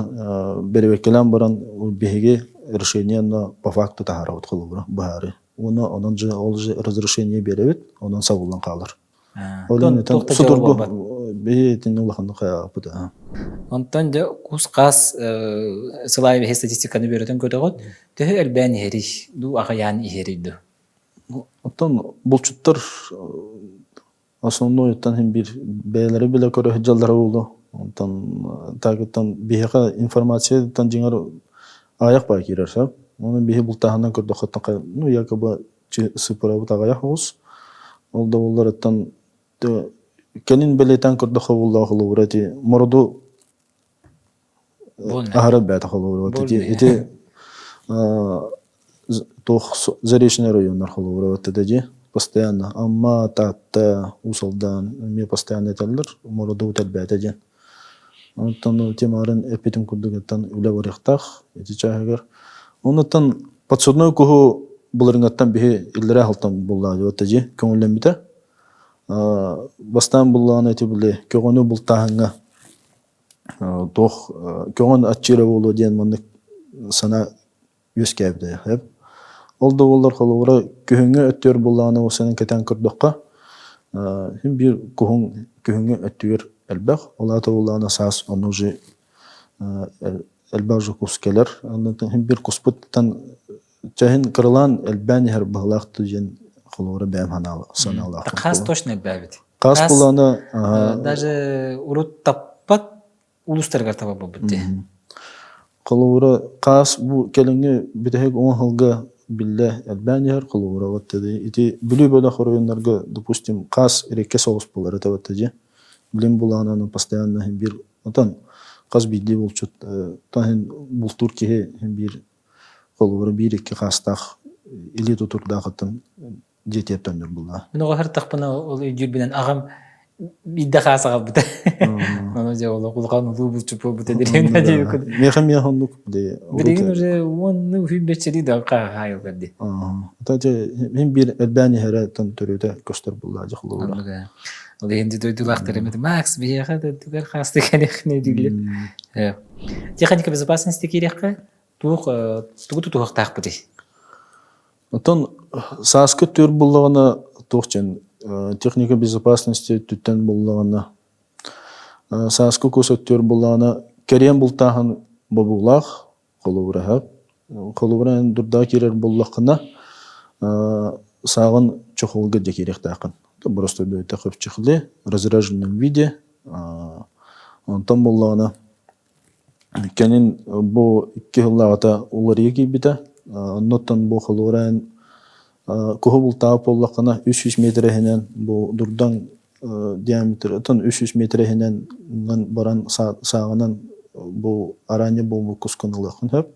бэрэбиэркэлээн баран биһиги решение по факту таһаарабыт холобура быһаарыы. Уонна онон же ол же разрешение биэрэбит, онон сабыллан хаалар. Ол иһин судургу биһи итинни улаханнык хайаабыт.
Онтон дьэ кус-хаас сылаай биһи статистиканы үөрэтэн көрөҕүт, төһө элбээн иһэрий дуу, аҕыйаан иһэрий дуу?
Оттон булчуттар основной иһин биир бэйэлэрэ билэ көрө сылдьаллара буолуо. Онтон таакыттан биһиэхэ информацияттан дьиҥэр аҕыйах баа киирэр сөп. Ону биһи бултааһынан көрдөххө ну якобы сыппырабыт аҕыйах оҕус. Ол да буолларыттан кэлин бэлиэтээн көрдөххө буоллаах холобура ити мороду аһара бээтэ холобура ити ити туох заречный районнар холобура дии постоянно Амма, Таатта, Уус Алдан эмиэ постоянно этэллэр мороду элбээтэ диэн. Онтон темарын эппитим курдук оттон үлэ барыахтаах ити чааһыгар. Оннуттан подсудной куһу былырыҥҥаттан биһи иллэрээ сылтан буллаа диэбит дии көҥүллэммитэ. Бастаан буллаҕына ити били көҕөнү бултааһыҥҥа туох көҕөн аччыыра буолуо диэн маннык санаа үөскээбитэ. Ол да буоллар холобура күһүҥҥү өттүгэр буллаҕына осенин кэтэн көрдөххө син биир куһун күһүҥҥү өттүгэр элбэх. Ол аата буоллаҕына саас ону уже элбэх уже кус кэлэр. Оннуттан син биир куспуттан чэһин кыралаан элбээн иһэр баһылаах диэн холобура бэйэм санаалаахпын.
Хаас точно элбээбит.
Хаас буллаҕына
даже урут таппат улуустарыгар таба буолбут дии.
Холобура, хаас бу кэлиҥҥи бүтэһик оҥоһулга биллэ элбээн иһэр холобура вот ити Бүлүү бөлөх оройуоннарга, допустим, хаас рэккэ соҕус буолар этэ вот дии. Билим булаанан постоянно биир отон хас биирдии булчут таһын бултуур киһи биир холобура биир-икки хаастаах илии тутурдаахыттан дьиэтигэр төннөр булла.
Мин оҕо сырыттахпына ол өйдүүрбүнэн аҕам биирдэ хаас аҕалбыта. Ону дьэ ол улахан улуу булчут буолбута дириҥ диэбиккин.
Миэхэ миэхэ оннук
Билигин уже уонну сүүрбэччэлии да хааһаайыллар дии.
Ата дьэ мин биир элбээн иһэрэ тон төрүтэ көстөр булла дьэ холобура.
Ол иһин дойдулаахтар эмит Макс биһиэхэ дойдугар хаасты кэлиэххинэ дииллэр. Техника безопасности киириэххэ туох тугу тутуһуохтаахпытый?
Оттон сааскы түөр буллаҕына туох диэн техника безопасности өттүттэн буллаҕына сааскы кус өттүгэр буллаҕына кэриэн бултааһын бобуулаах холобура холобура эн дурдаа киирэр буоллаххына сааҕын чохолга дьэ киириэхтээххин просто бэйэтэ в чехле разряженном виде онтон буоллаҕына Кэлин бу икки сыллааҕыта уларыйа киирбитэ. Оннуттан бу холуораан куһу бултаабыт буоллаххына 300 метр иһинэн бу дурдаҥ диаметр оттон 300 метр иһинэн баран сааҕынан бу араанньа буолбут кускун ылыаххын сөп.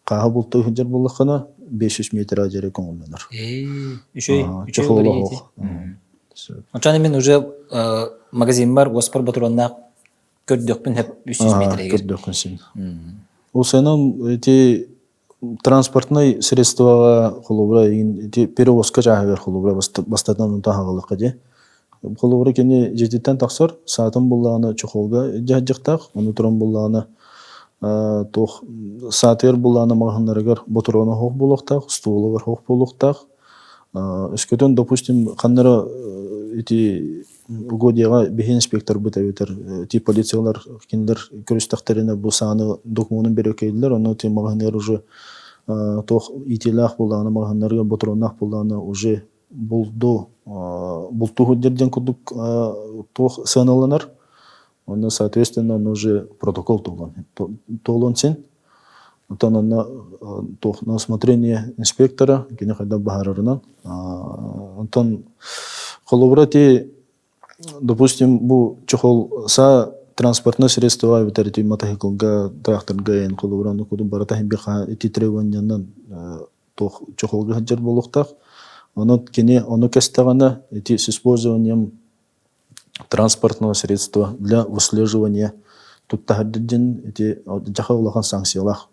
Хааһы бултуу сылдьар буоллаххына 500 метр дьэрэ көҥүллэнэр.
Үчүгэй үчүгэй уларыйыы ити. Ончон мин уже магазиммар уоспар ботуруоннаах көрдөхпүн сөп 300 метригэр.
Көрдөххүн син. Ол сыанан ити транспортнай средствоҕа холобура ити перевозка чааһыгар холобура бастатан онтон хаҕылыкка дии. Холобура кини дьиэтиттэн тахсар, саатын буллаҕына чехолга дьаһдьахтаах, ону туран буллаҕына туох саатыгар буллаҕына маҕаһыннарыгар ботуруона хоох буолуохтаах, стволугар хоох буолуохтаах. Өскөтүн, допустим, ханнара ити угодьяҕа биһи инспекторбыт эбэтэр тип полициялар кинилэр көрүстэхтэринэ бу сааны докумуонун бөрөкөйүллэр, онно ти маҕаһыныгар уже туох иитиилээх буоллаҕына маҕаһыннарыгар ботуруоннаах буоллаҕына уже булду бултууһут диэн курдук туох сыаналанар. Онно соответственно он уже протокол туолуон син. Оттон онно туох на усмотрение инспектора кини хайдах баһарарынан. Онтон холобура ти допустим бу чехол са транспортное средство эбэтэр ити мотоциклга, тракторга эн холобура ону кудум барыта хин ити требованиянан туох чехолга сылдьар буолуохтаах. Онон кини ону кэстэҕинэ ити с использованием транспортного средства для выслеживания туттаһар диэн ити дьаха улахан санкциялаах.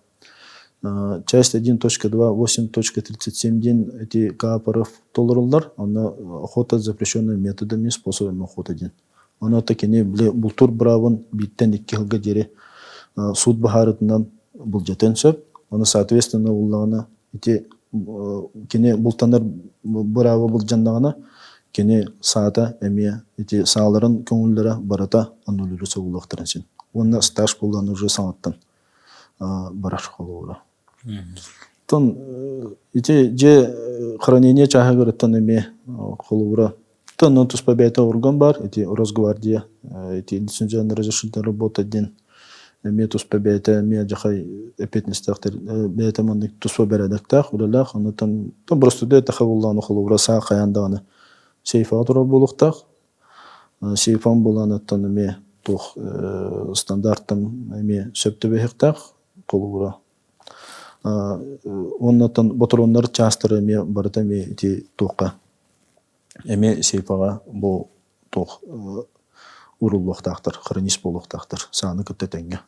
Часть 1.2, 8.37 диэн ити Капоров толоруллар. Онно охота запрещенными методами, способами охоты диэн. Ону кини били бултуур быраабын бииртэн икки сылга диэри суут быһаарытынан былдьатыан сөп. Ону соответственно буллаҕына ити кини бултанар бырааба былдьаннаҕына кини саата эмиэ ити сааларын көҥүллэрэ барыта аннуллуур собулуохтарын син. Уонна стаж буолан уже саҥаттан барар холобура. Тон ити дьиэ хранение чааһыгар эмиэ холобура Тон туспа бэйэтэ орган бар, ити Росгвардия, ити лицензионный разрешительная работа диэн эмиэ туспа бэйэтэ эмиэ дьахай эппиэтинэстээхтэр бэйэтэ маннык туспа бэрээдэктээх үлэлээх оннуттан просто тэхэ буллааны холобура саа хайаан даҕаны сейфаҕа турар буолуохтаах сейфан булан оттон эмиэ туох стандарттан эмиэ сөп түбэһиэхтээх холобура Уоннаттан ботуруоннар чаастара эмиэ барыта эмиэ ити туохха эмиэ сейфаҕа бу туох ууруллуохтаахтар, хронист буолуохтаахтар сааны кытта тэҥҥэ.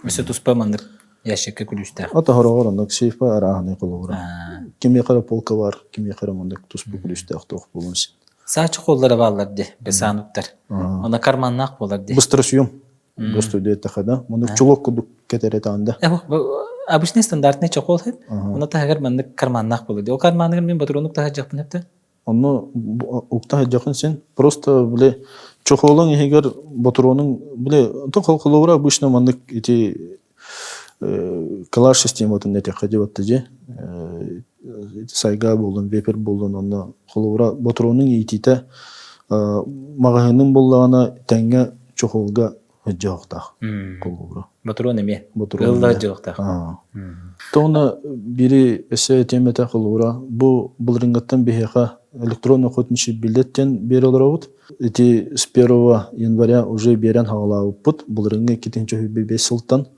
Өссө туспа маннык ящикка күлүүстээх.
Ото хороҕор оннук сейфа арааһынай холобура. Кимиэхэ эрэ полка бар, кимиэхэ эрэ маннык туспа күлүүстээх туох буолуон син.
Саачы холлара бааллар ди, бесаануттар. Она карманнаах буолар ди.
Быстро съем. Быстро диэтэхэ да. Маннык чулок курдук кэтэрэ таанда.
Обычный стандартный чохол хеп. Она таһыгар маннык карманнаах буолар ди. Ол карманыгар мен патронук таһырдьахпын хепте.
Онно укта сылдьахын син просто били чохуолуҥ иһигэр ботуруонуҥ били холобура обычно маннык ити калаш систематын этиэххэ диэбэтэ дьи сайга буоллун вепер буоллун онно холобура ботуруонуҥ иитиитэ маҕаһыыныҥ буоллаҕына тэҥҥэ чохуолга сылдьыахтаах холобура.
Ботуруон эмиэ. Ылла сылдьыахтаах.
Тоҕуна бири өссө этиэм этэ холобура бу былырыҥҥыттан биһиэхэ электронный охотничий билет диэн биэрэ олоробут. Ити с 1 января уже биэрэн хаҕалаабыппыт. Былырыҥҥы 2025 сылтан.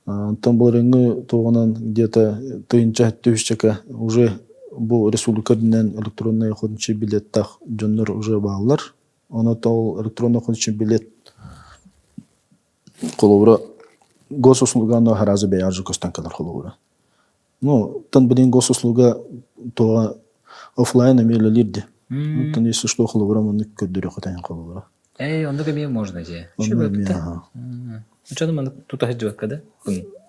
Онтон былырыҥҥы туоҕунан где-то тыһыынча түһүччэкэ уже бу республика үрдүнэн электронный охотничий билеттаах дьоннор уже бааллар. Ону ол электронный охотничий билет холобура госуслуганы сразу бэйэҕэр көстөн кэлэр холобура. Ну, тан билин госуслуга туоҕа офлайн эмиэ үлэлиир дии. Оттон если что холобура маннык көрдөрүөххэ тэҥ холобура.
Эй, оннук эмиэ можно дии. Чону маннык тута сылдьыбакка да?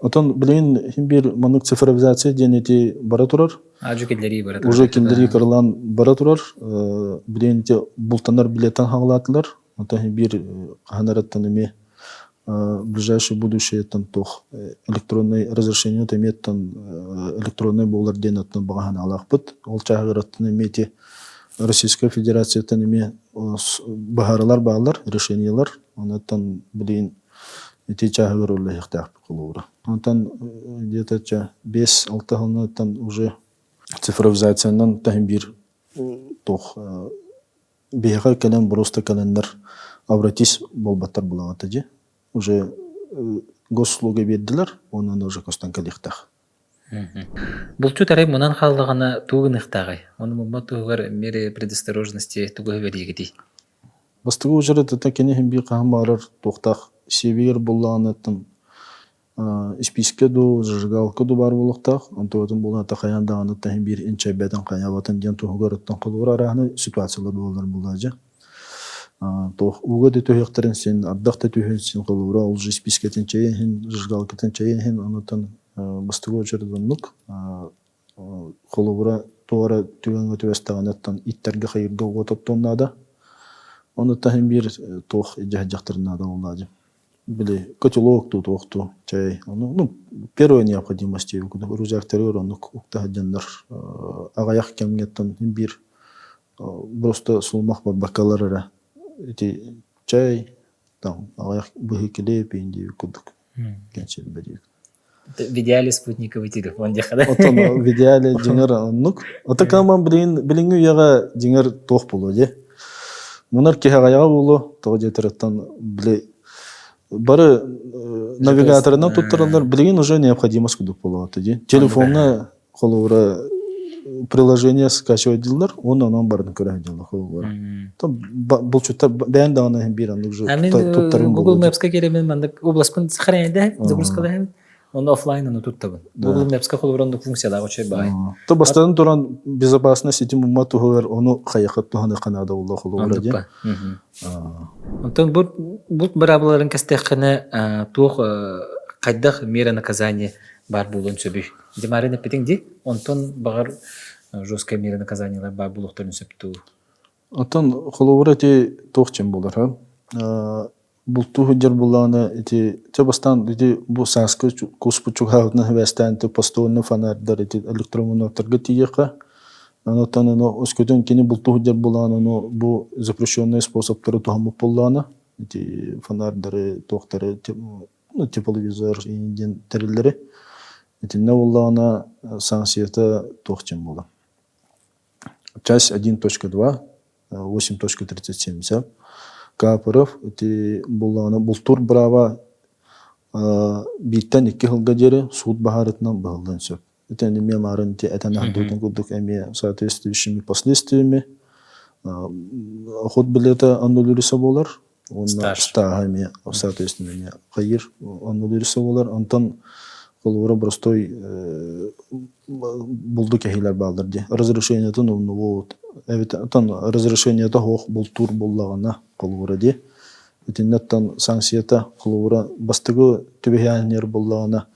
Отон билигин хим биир маннык цифровизация диэн ити бара турар.
Ажу киллэрии бара турар.
Уже киллэрии кырылаан бара турар. Билигин ити бултанар билеттан хаҕалаатылар. Оттон биир хаһан эраттан эмиэ ближайшее будущее туох электронный разрешение эмиэттэн электронный буолар диэн оттон баҕа санаалаахпыт. Ол чааһыгар эмиэ ити Российская Федерацияттан эмиэ быһаарылар бааллар, решениелар. Онуттан билигин ити чааһыгар үлэлэһиэхтээхпит холобура. Онтон где-то 5-6 сылынан уже цифровизациянан таһым биир туох биһиэхэ кэлэн просто кэлэннэр обратись буолбаттар булаҕата дии. Уже госуслуга биэрдилэр, онон уже көстөн кэлиэхтээх.
Булчут арай мунан хааллаҕына тугу гыныахтааҕый? Ону муммат туһугар меры предосторожности тугу эбэлиигитий?
Бастакы учарат кини иһин биир хаһан баҕарар туохтаах сиэбигэр буллаҕыныттан испиискэ дуу, зажигалка дуу баар буолуохтаах. Онтубатын буолан хайаан даҕаны иһин биир инчэйбэтин хайаабатын диэн туһугар оттон холобур арааһынай ситуациялар буолаллар буолаадьа. Туох ууга да түһүөхтэрин син, ардах да түһүөн син холобура ол же испиискэтин чэйин иһин, зажигалкатын чэйин иһин онутан бастакы очередь оннук холобура туох эрэ түгэҥҥэ түбэстэҕинэ оттон иттэргэ хайырга уот оттуон наада. Ону таһын биир туох илдьэ сылдьахтарын наада буоллаҕа Били котелок дуу, туох дуу, чэй. Ону ну, первая необходимость диэбит рюкзактары оннук укта сылдьаннар аҕыйах кэмҥэ оттон биир просто сулумах барбаккалар эрэ ити чэй там аҕыйах быһыы килиэп диэбит курдук кэнсиэрбэ диэбит.
В идеале спутниковый телефон диэхэ да.
Отон в идеале дьиҥэр оннук. Ото кааман билигин билиҥҥи үйэҕэ дьиҥэр туох буолуо дии. Мунар киһи аҕайаҕа буолуо, тоҕо диэтэриттэн били бары навигаторынан туттараллар билигин уже необходимость курдук буолуо дии. Телефоҥҥа холобура приложение скачивать дииллэр, уонна онон барытын көрө сылдьаллар холобура. Булчуттар бэйэн даҕаны биир оннук же туттарым
Google Maps-ка киирэмин маннык областпын сохраняйдаһын, загрузкалаһын. Оны офлайн аны туттабын. Google Maps-ка холобур оннук функциялаах үчүгэй баҕайы.
То бастан туран безопасность ситим умма туһугар ону хайахыт туһаны ханаада улла холобура диэн.
Онтон бу бу быраабылаларын кэстэххинэ туох хайдах мера наказания баар буолуон сөбүй? Димарын эппитиҥ дии. Онтон баҕар жесткая мера наказаниялар баар буолуохтарын сөп дуу?
Оттон холобура ити туох чем буолар, ha? Бултуу сылдьар буоллаҕына ити чэ бастаан ити бу сааскы куспут чугаһаабытынан сибээстээн ити постоянно фонарьдар ити электромонотторга тиийиэххэ. Онтон ону өскөтүн кини бултуу сылдьар буоллаҕына ону бу запрещенные способтары туһаммыт буоллаҕына ити фонарьдары туохтары ну, тепловизор диэн тэриллэри итиннэ буоллаҕына санкцията туох диэн буолар. Часть 1.2, 8.37 Капыров ити буллаҕына бултуур бырааба бииртэн икки сылга диэри суут баһаарытынан быһыллыан сөп. Ити эмиэ маарын ити этэн аһардыбытын курдук эмиэ соответствующими последствиями охот билета аннулируется буолар уонна стааһа эмиэ соответственно эмиэ хайыр аннулируется буолар. Онтон холобура простой булду кэһиилэр бааллар дии. Разрешениетын умнубут эбит оттон разрешениета суох бултуур буоллаҕына холобура дии. Итиннэттэн санкцията холобура бастакы түбэһээннэр буоллаҕына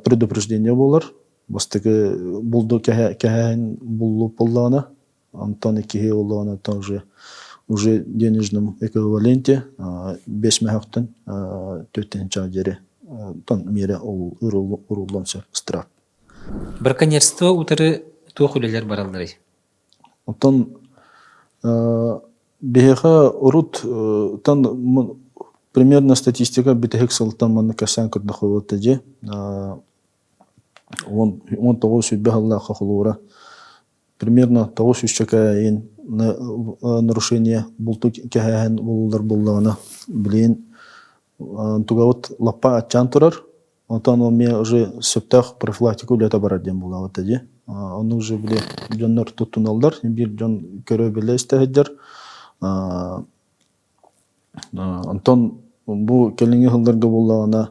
предупреждение буолар. Бастакы булду кэһээһин буллуп буоллаҕына Онтон иккиһи буоллаҕына тоже уже денежном эквиваленте бес мөһөхтөн 4 диэри тон миэрэ уруллан сөп штраф.
Браконьерство утары туох үлэлэр баралларый?
Оттон биһиэхэ урут тан примерно статистика бүтэһик сылтан маннык кэпсээн көрдөххө дьэ 19 сүүрбэ сыллаахха холуура примерно 900 нарушение булту кэһээһин булуллар буоллаҕына билигин тугабыт лаппа аччаан турар. Онтон ол эмиэ уже сөптөөх профилактика үлэтэ барар диэн буолаабыт дии. Ону уже били дьоннор туттуналлар, биир дьон көрө-билэ истэ сылдьар. Онтон бу кэлиҥҥи сылларга буоллаҕына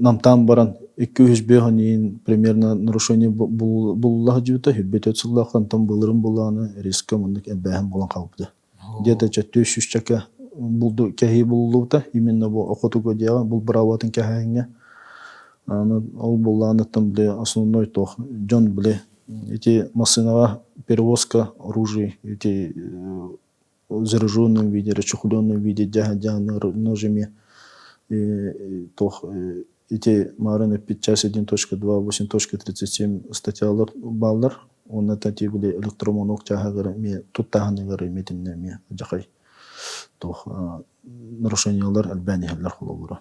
намтаан баран 205 иин примерно нарушение булулла сылдьыбыта, 104 сыллаахха онтон былырын буоллаҕына резко маннык элбээһин буолан хаалбыта. Где-то 400 булду кэһии булуллубута именно бу охотуга диэҕэ бул быраабатын кэһээһиҥҥэ. Ол буоллаҕыттан били основной туох дьон били ити массыынаҕа перевозка оружие ити зараженном виде, расчехленном виде ножами туох ити маарын эппит час 1.2 8.37 статьялар бааллар уонна тати били электромонок чааһыгар эмиэ туттааһыныгар эмиэ итиннэ эмиэ дьахай туох нарушениялар элбээн иһэллэр холобура.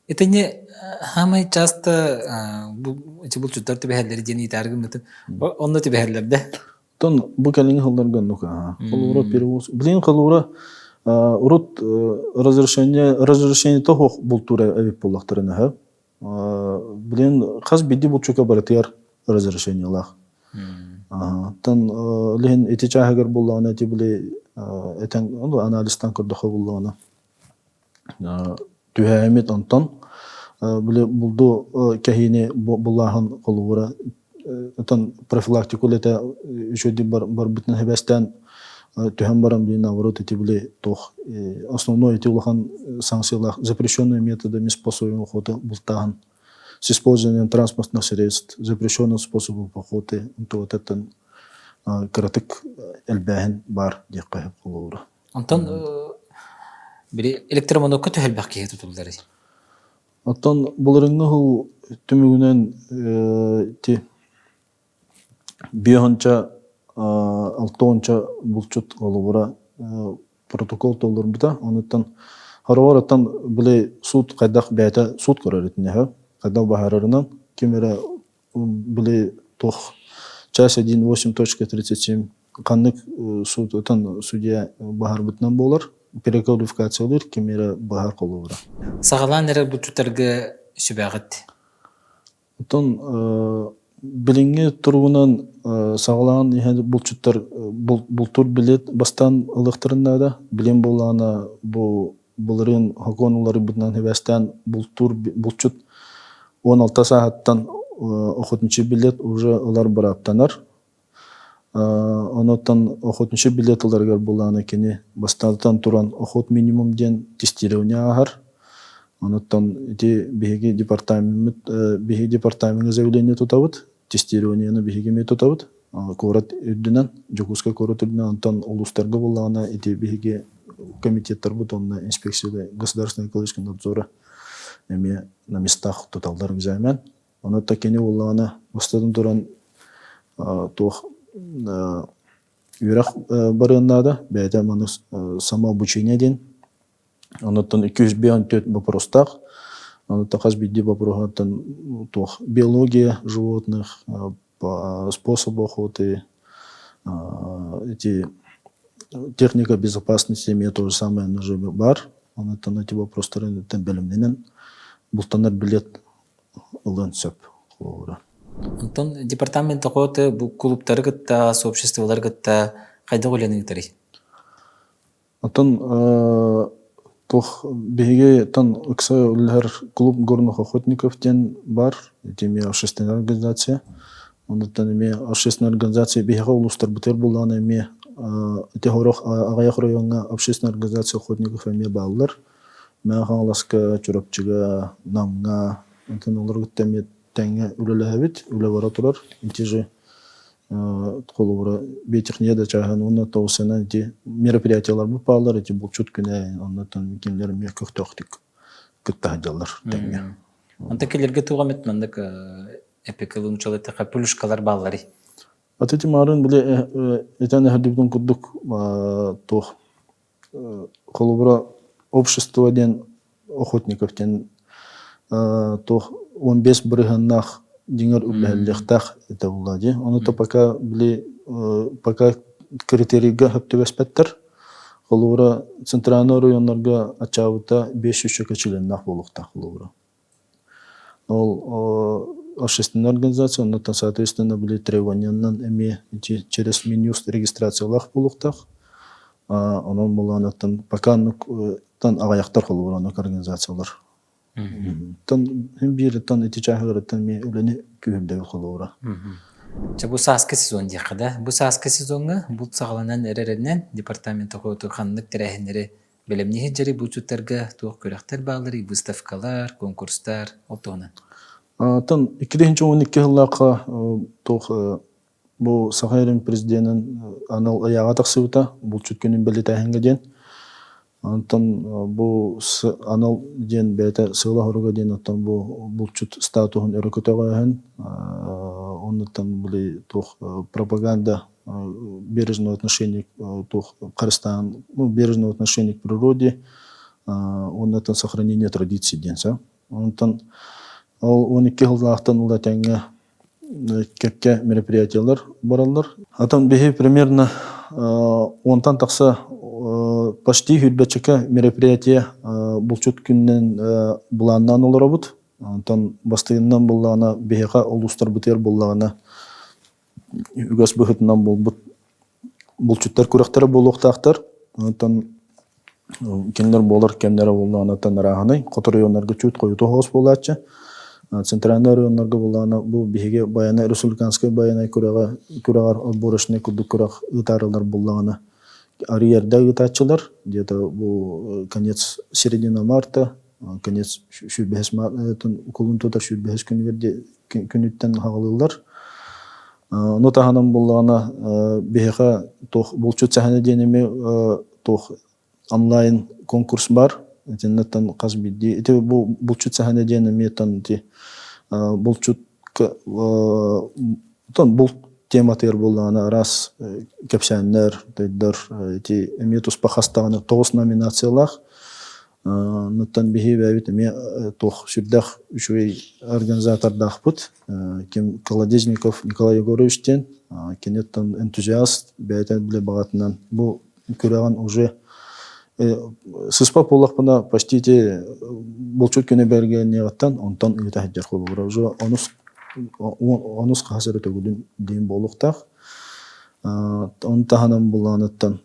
Итини хаамай часто бу ити булчуттар түбэһэллэр диэн ыйытаар гыммытын онно түбэһэллэр да?
Оттон бу кэлиҥҥи сылларга оннук аха. Холобура перевоз. Билигин холобура урут разрешение разрешениета суох бултуур эбит буоллахтарына аһа. Билигин хас биирдии булчукка барытыгар разрешениелаах. Оттон билигин ити чааһыгар буоллаҕына ити били этэн анализтан көрдөххө буоллаҕына Түһээммит онтон били булду кэһиини булааһын холобура отон профилактика үлэтэ үчүгэйдик барбытынан сибээстээн түһэн баран били наоборот ити били туох основной ити улахан санкциялаах запрещенные методами способами охоты бултааһын с использованием транспортных средств запрещенным способом охоты онтугатыттан кыратык элбээһин баар диэххэ сөп холобура.
Онтон били электромонокка төһөлбөх киһи тутулларый?
Оттон былырыҥҥы сыл түмүгүнэн ити биэһонча алтонча булчут холобура протокол толорбута. Онуттан хороҕор оттон били суут хайдах бэйэтэ суут көрөр итиннэһэ хайдах баһарарынан ким эрэ били туох час 1 8.37 ханнык суутутан судья баһарбытынан буолар переквалификациялыыр ким эрэ баһар холобура.
Саҕалаан эрэр булчуттарга сүбэҕит?
Оттон билиҥҥи туругунан саҕалаан иһэн булчуттар бултуур билет бастаан ылыахтарын наада. Билим буоллаҕына бу Былырыын сокуон уларыйбытынан сибээстээн бултуур булчут 16 сааһыттан охотничий билет уже ылар бырааптанар. Онуттан охотничий билет ыларыгар былаана кини бастатан туран охот минимум диэн тестирование ааһар. Онуттан ити биһиги департамеммыт биһиги департамеҥҥа заявление тутабыт, тестированиены биһиги эмиэ тутабыт. Куорат үрдүнэн, Дьокуускай куорат үрдүнэн, онтон улуустарга буоллаҕына ити биһиги комитеттарбыт уонна инспекция государственного экологического надзора эмиэ на местах туталлар экзамен. Ону кини буоллаҕына бастатан туран туох үөрэх барыан наада, бэйэтэ маны самообучение диэн Онуттан 254 боппуруостаах. Онуттан хас биирдии боппуруоһуттан туох биология животных, способ охоты, эти техника безопасности эмиэ то же самое нажимы бар. Онуттан эти вопростары бэлэмнэнэн бултанар билет ылыан сөп холобура.
Онтон департамент охоты бу клубтары кытта, сообществолары кытта хайдах үлэни ыытарый?
Оттон туох биһиги тон ыкса үлэлэһэр клуб горных охотников диэн баар. Ити эмиэ общественная организация. Онуттан эмиэ общественная организация биһиэхэ улуустарбытыгар буоллаҕына эмиэ ити сорох аҕыйах оройуоҥҥа общественная организация охотников эмиэ бааллар. Мэҥэ Хаҥаласка, Чурапчыга, Намҥа онтон олору кытта эмиэ тэҥҥэ үлэлэһэбит, үлэ бара турар. Ити же холобура биотехния да чааһын уонна тоҕусанан ити мероприятияларбыт бааллар ити булчут күнэ оннотон кинилэр эмиэ көхтөөхтүк кытта сылдьаллар тэҥҥэ.
Онто килерге туох эмит маннык эпикылын эттэххэ плюшкалар баалларый?
Ат ити маарын били этэн эһэрдибитин курдук туох холобура общество диэн охотников диэн туох 15 бырыһыаннаах дьиҥэр үллэһиллиэхтээх этэ буолла дии. Ону то пока били пока критерийга сөп түбэспэттэр. Холобура центральный оройуоннарга аччаабыта 500 членнаах буолуохтаах холобура. Ол общественная организация, оннуттан соответственно били требованиянан эмиэ ити через Минюст регистрациялаах буолуохтаах. Онон буоланыттан пока тан аҕыйахтар холобур оннук организациялар. Тан биир тан ити чааһыгырыттан эмиэ үлэни күүһүрдэбит холобура.
Чэ бу сааскы сезон диэххэ да. Бу сааскы сезоҥҥа булт саҕаланан эрэринэн департамент ханнык тэрээһиннэри Бэлэмниир дьари булчуттарга туох күрэхтэр баалларый, выставкалар, конкурстар, ол туһунан?
Оттон 2012 сыллаахха туох бу Саха сирин президенин анал ыйааҕа тахсыбыта булчут күнүн бэлиэтээһиҥҥэ диэн. Онтон бу анал диэн бэйэтэ сыала-соруга диэн оттон бу булчут статуһун өрө көтөҕөөһүн, оннуттан били туох пропаганда бережного отношения туох харыстаан ну, бережного отношения к природе уонна сохранение традиций диэн сэ. Онтон ол 12 сыллаахтан ыла тэҥҥэ кэккэ мероприятиялар бараллар. Атын биһи примерно онтан тахса почти хүрбэчэкэ мероприятие булчут күнүнэн былааннаан олоробут. Онтон бастыйынан буллаҕына биһиэхэ улуустарбытыгар буллаҕына үгэс быһыытынан буолбут булчуттар күрэхтэрэ буолуохтаахтар. Онтон кинилэр буолар кэмнэрэ буоллаҕына арааһынай хоту районнарга чуть хойутуу соҕус буолааччы. Центральнай районнарга буоллаҕына бу биһиги Байанай республиканскай Байанай күрэҕэ күрэҕэр отборочнай курдук күрэх ыытаарылар буоллаҕына арыйарда ыытааччылар где-то бу конец середина марта конец сүүрбэһис кулун тутар сүүрбэһис күнүгэр күнүттэн хаҕалыыллар. Ону таһынан буоллаҕына биһиэхэ туох булчут сэһэнэ диэн эмиэ туох онлайн конкурс бар. Итиннэттэн хас биирдии ити бу булчут сэһэнэ диэн эмиэ ити булчут булт тематыгар буоллаҕына араас кэпсээннэр, тойдор ити эмиэ туспа хас даҕаны тоҕус номинациялаах. Оннуттан биһи бэйэбит эмиэ туох сүрдээх үчүгэй организатордаахпыт. Ким Колодезников Николай Егорович диэн, кини оттон энтузиаст, бэйэтэ билэ баҕатынан бу күрэҕин уже сыспат буоллахпына почти ити булчут күнэ бэргэниэҕиттэн онтон ыыта сылдьар холобура уже онус онус хаһыс эрэ төгүлүн диэн буолуохтаах. Оны таһынан булааныттан.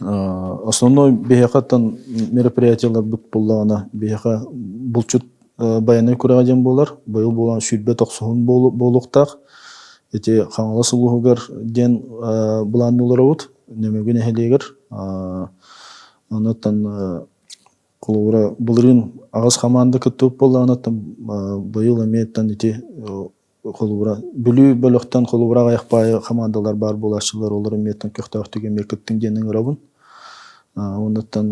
Основной биһиэхэттэн мероприятиеларбыт буоллаҕына, биһиэхэ булчут байанай күрэҕэ диэн буолар. Быйыл буолан 29 ун буолуохтаах. Ити Хаҥалас улууһугар диэн былаанныыларабыт Нөмүгү нэһилиэгэр. Онуттан холобура былырыын аҕыс хамаанда кыттыбыт буоллаҕына, быйыл эмиэ ити холобура Бүлүү бөлөхтөн холобура аҕыйах баайы хамаандалар баар буолааччылар, олор эмиэттэн көхтөөхтүк эмиэ кыттыҥ диэн ыҥырабын. Оннуттан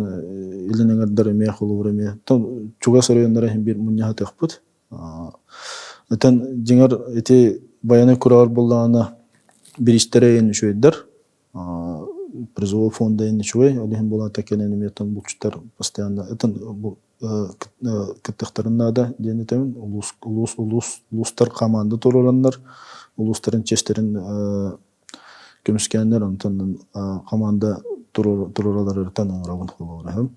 илин эҥэрдэр эмиэ холобура эмиэ чугас оройуоннара иһин биир мунньаһытыахпыт. Итэн дьиҥэр ити байанай күрэҕэр буоллаҕына бириистэрэ иһин үчүгэйдэр. Призовой фонда иһин үчүгэй, ол иһин буолаата кэлэн эмиэттэн булчуттар постоянно итин бу кыттыахтарын наада диэн этэбин. Улуус улуус улуус улуустар хамаанда туруораннар, улуустарын чиэстэрин көмүскээннэр, онтон хамаанда туруораларыттан ыҥырабын холобураһым.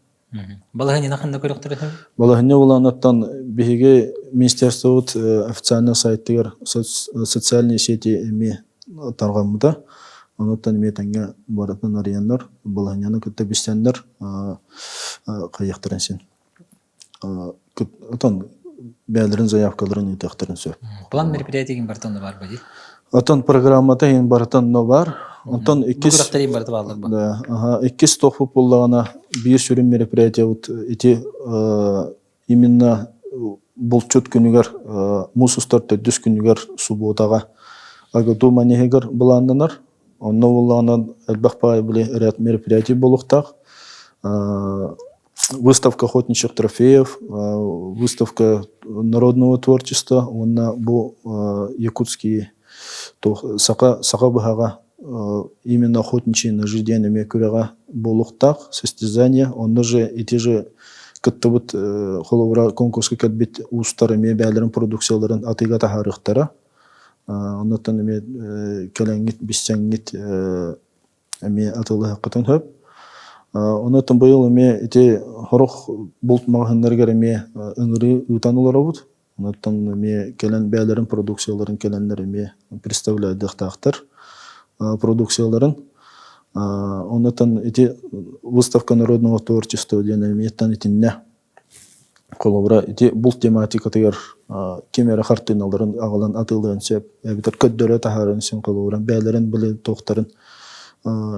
Балаһыанньаны ханна көрөхтөрүн?
Балаһыанньа булаанаттан биһиги министерствобыт официальный сайтыгар социальные сети эмиэ тарҕаммыта. Онуттан эмиэ тэҥҥэ барытын арыйаннар, балаһыанньаны кытта билсэннэр хайыахтарын син. Отон бэйэлэрин заявкаларын ыытыахтарын сөп.
План мероприятий барыта онно баар бади?
Отон программата иһин барыта онно баар. Онтон иккис
Күрэхтэр иһин барыта бааллар ба?
Да, ага, иккис тохпут буоллаҕына биир сүрүн мероприятие вот ити именно булчут күнүгэр муус устар төрдүс күнүгэр субуотаҕа АГТУ манеһыгар былааннанар. Онно буоллаҕына элбэх баай били ряд мероприятий буолуохтаах. Выставка охотничьих трофеев, выставка народного творчества уонна бу якутские саха саха быһаҕа именно охотничьи ножи диэн эмиэ күрэҕэ буолуохтаах состязание. Онно же ити же кыттыбыт холобура конкурска кэлбит уустар эмиэ бэйэлэрин продукцияларын атыыга таһаарыахтара. Оннуттан эмиэ кэлэҥҥит билсэҥҥит эмиэ атыылаһыаххытын сөп. Онон быйыл эмиэ ити сорох булт маҕаһыыннарыгар эмиэ ыҥырыы ыытан олоробут. Онон эмиэ кэлэн бэйэлэрин продукцияларын кэлэннэр эмиэ представляйдыахтаахтар продукцияларын. Онон ити выставка народного творчества диэн эмиэ итиннэ Холобура, ити булт тематикатыгар ким эрэ хартыыналарын аҕалан атыылыан сөп, эбэтэр көрдөрө таһааран син холобура бэйэлэрин били туохтарын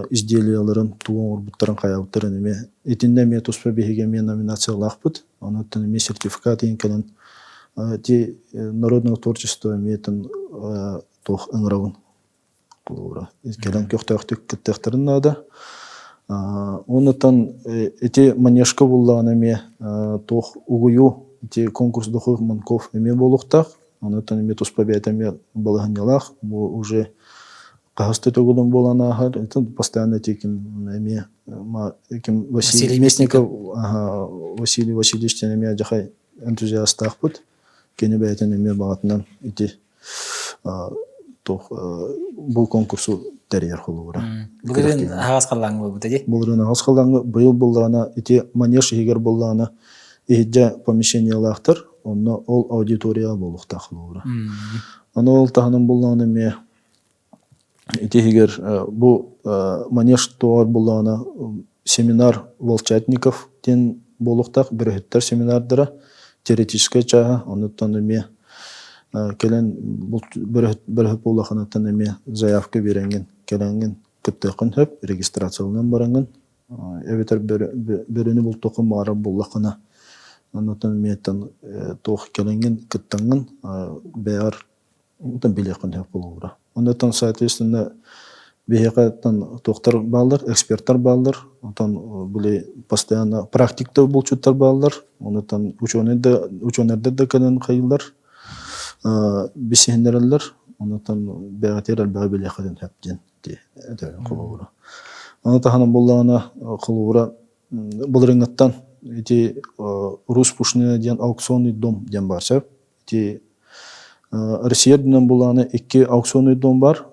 изделиеларын тугу оҥорбуттарын хайаабыттарын эмиэ итиннэ эмиэ туспа биһиги эмиэ номинациялаахпыт. Онуттан эмиэ сертификат иһин кэлэн ити народного творчества эмиэ туох ыҥырабын Холобура, кэлэн көхтөөхтүк кыттыахтарын наада. Оннуттан ити манежка буллаҕына эмиэ туох угуйуу ити конкурс духов Манков эмиэ буолуохтаах. Онуттан эмиэ туспа бэйэтэ эмиэ балаһынньалаах. Бу уже хаһыс да төгүлүн буолан ааһар. Это постоянно ити ким эмиэ ким Василий Местников Василий Васильевич диэн эмиэ дьахай энтузиастаахпыт. Кини бэйэтин эмиэ баҕатынан ити туох бу конкурсу тэрийэр холобура.
Былырыын аһаҕас халлааҥҥа буолбута дии.
Былырыын аһаҕас халлааҥҥа быйыл буоллаҕына ити манеж иһигэр буоллаҕына иһирдьэ помещениелаахтар, онно ол аудиторияҕа буолуохтаах холобура. Аны ол таһынан буоллаҕына эмиэ Ити иһигэр бу манеж туоҕар буоллаҕына семинар Волчатников диэн буолуохтаах бөрөһүттэр семинардара теоретическай чааһа оннуттан эмиэ кэлэн бөрөһүт буоллаххынаттан эмиэ заявка биэрэҥҥин кэлэҥҥин кыттыаххын сөп регистрацияланан бараҥҥын эбэтэр бөрөнү бултуоххун баҕарар буоллаххына оннуттан эмиэ туох кэлэҥҥин кыттаҥҥын бэйэҕэр Онтон билиэххин сөп холобура. Оннуттан соответственно биһиэхэ туохтар бааллар, эксперттар бааллар, онтон били постоянно практиктар булчуттар бааллар, оннуттан ученый да ученыйдар да кэлэн хайыыллар, билсиһиннэрэллэр, оннуттан бэйэҕитигэр элбэҕи билиэххитин сөп диэн этэрин холобура. Ону таһынан буоллаҕына холобура былырыыҥҥыттан ити Русь Пушнина диэн аукционный дом диэн баар сөп. Ити Россия үрдүнэн булааны икки аукционный дом бар.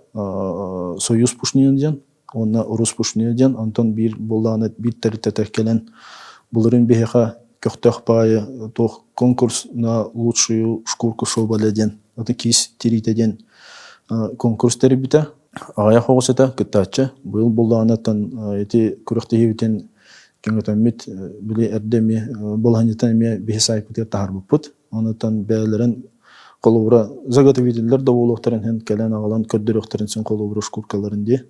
Союз Пушнина диэн уонна Рус Пушнина диэн. Онтон биир буоллаҕына биир тэрилтэтэ кэлэн былырыын биһиэхэ көхтөөх баайы туох конкурс на лучшую шкурку соболя диэн аты киис тириитэ диэн конкурс тэрийбитэ. Аҕыйах оҕус этэ кыттааччы. Быйыл буллаҕынаттан ити күрэхтэһиибитин кэҥэтэммит, били эрдэ эмиэ балаһынньытан эмиэ биһи саайпытыгар таһаарбыппыт. Онуттан бэйэлэрин холобура заготовителлэр да буолуохтарын иһин кэлэн аҕалан көрдөрүөхтэрин син холобура шкуркаларын дии.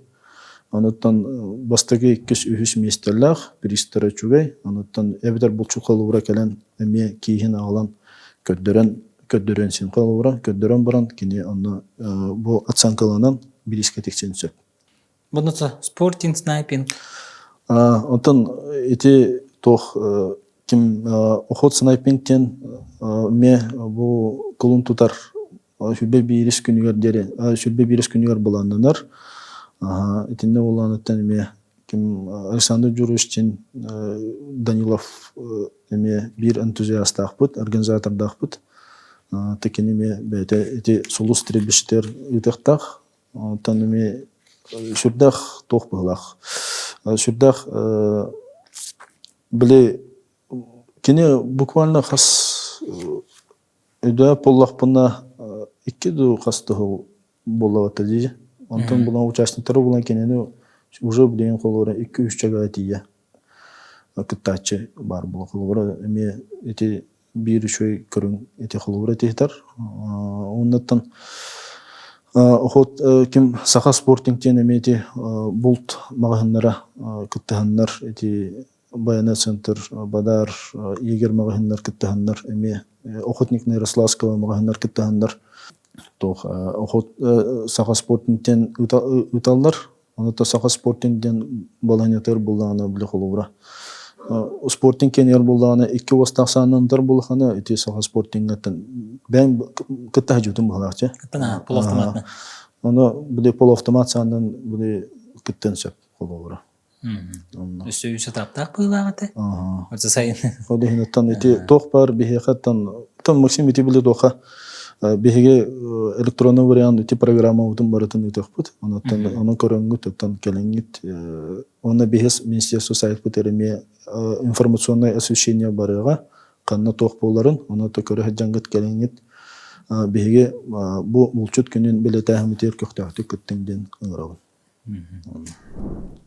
Онуттан бастакы, иккис, үһүс миэстэлээх, приистара үчүгэй. Онуттан эбэтэр булчут холобура кэлэн эмиэ кииһин аҕалан көрдөрөн көрдөрүөн син холобура көрдөрөн баран кини онно бу оценкаланан бириискэ тиксиэн сөп.
Бұнысы спортинг, снайпинг.
Онтон ити туох ким охот снайпинг диэн эмиэ бу кулун тутар сүрбэ биирис күнүгэр диэри сүрбэ биирис күнүгэр былааннанар. Итиннэ былааныттан эмиэ ким Александр Джурович Данилов эмиэ биир энтузиастаахпыт, организатордаахпыт. Кини эмиэ бэйэтэ ити сулус стрельбищетигэр ыытыахтаах. Онтон эмиэ сүрдээх туох быһыылаах. Сүрдээх били кини буквально хас өйдөөх буоллахпына икки дуу хас да буоллабата дии. Онтон булан участниктары булан кинини уже билигин холобура икки-үс чагаа тиийэ кыттааччы баар буола. Холобура эмиэ ити биир үчүгэй көрүҥ ити холобура тиһитэр. Оннуттан охот ким Саха спортинг диэн эмиэ ити булт маҕаһыыннара кыттыһаннар ити Байана центр, Бадар, Егерь маҕаһыыннар кыттыһаннар эмиэ Охотник на Ярославского маҕаһыыннар кыттыһаннар туох охот Саха спортинг диэн ыыталлар. Ону Саха спортинг диэн балаһыанньатыгар буллаҕына били холобура спортинг киэнигэр буллаҕына икки уостаах саанан ытар буоллахына ити Саха спортингаттан бэйэм кытта сылдьыбытым быһыылаах
Кыттан полуавтоматна.
Ону били полуавтомат саанан били кыттыан сөп холобура.
Өссө үс этаптаах быһыылаах этэ. Оччо сайын.
Ол иһин ити туох баар биһиэхэ тон Максим ити били туоха биһиги электронный вариант ити программабытын барытын ыытыахпыт. Онон онон көрөҥҥүт, оттон кэлэҥҥит уонна биһис министерство сайтпыт эмиэ информационное освещение барыаҕа ханна туох буоларын, ону то көрө сылдьаҥҥыт кэлэҥҥит биһиги бу булчут күнүн бэлиэтээһиммитигэр көхтөөхтүк кыттыҥ диэн ыҥырабын.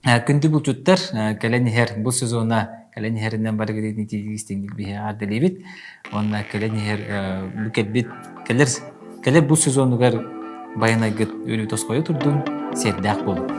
Күндү булчуттар кэлэн иһэр бу сезона кэлэн иһэринэн барыгытын истиҥник биһиэхэ дэлиибит. Уонна кэлэн иһэр бу кэлбит кэлэр кэлэр бу сезонугар байанайгыт өрүү тосхойо турдун, сиэрдээх буолун.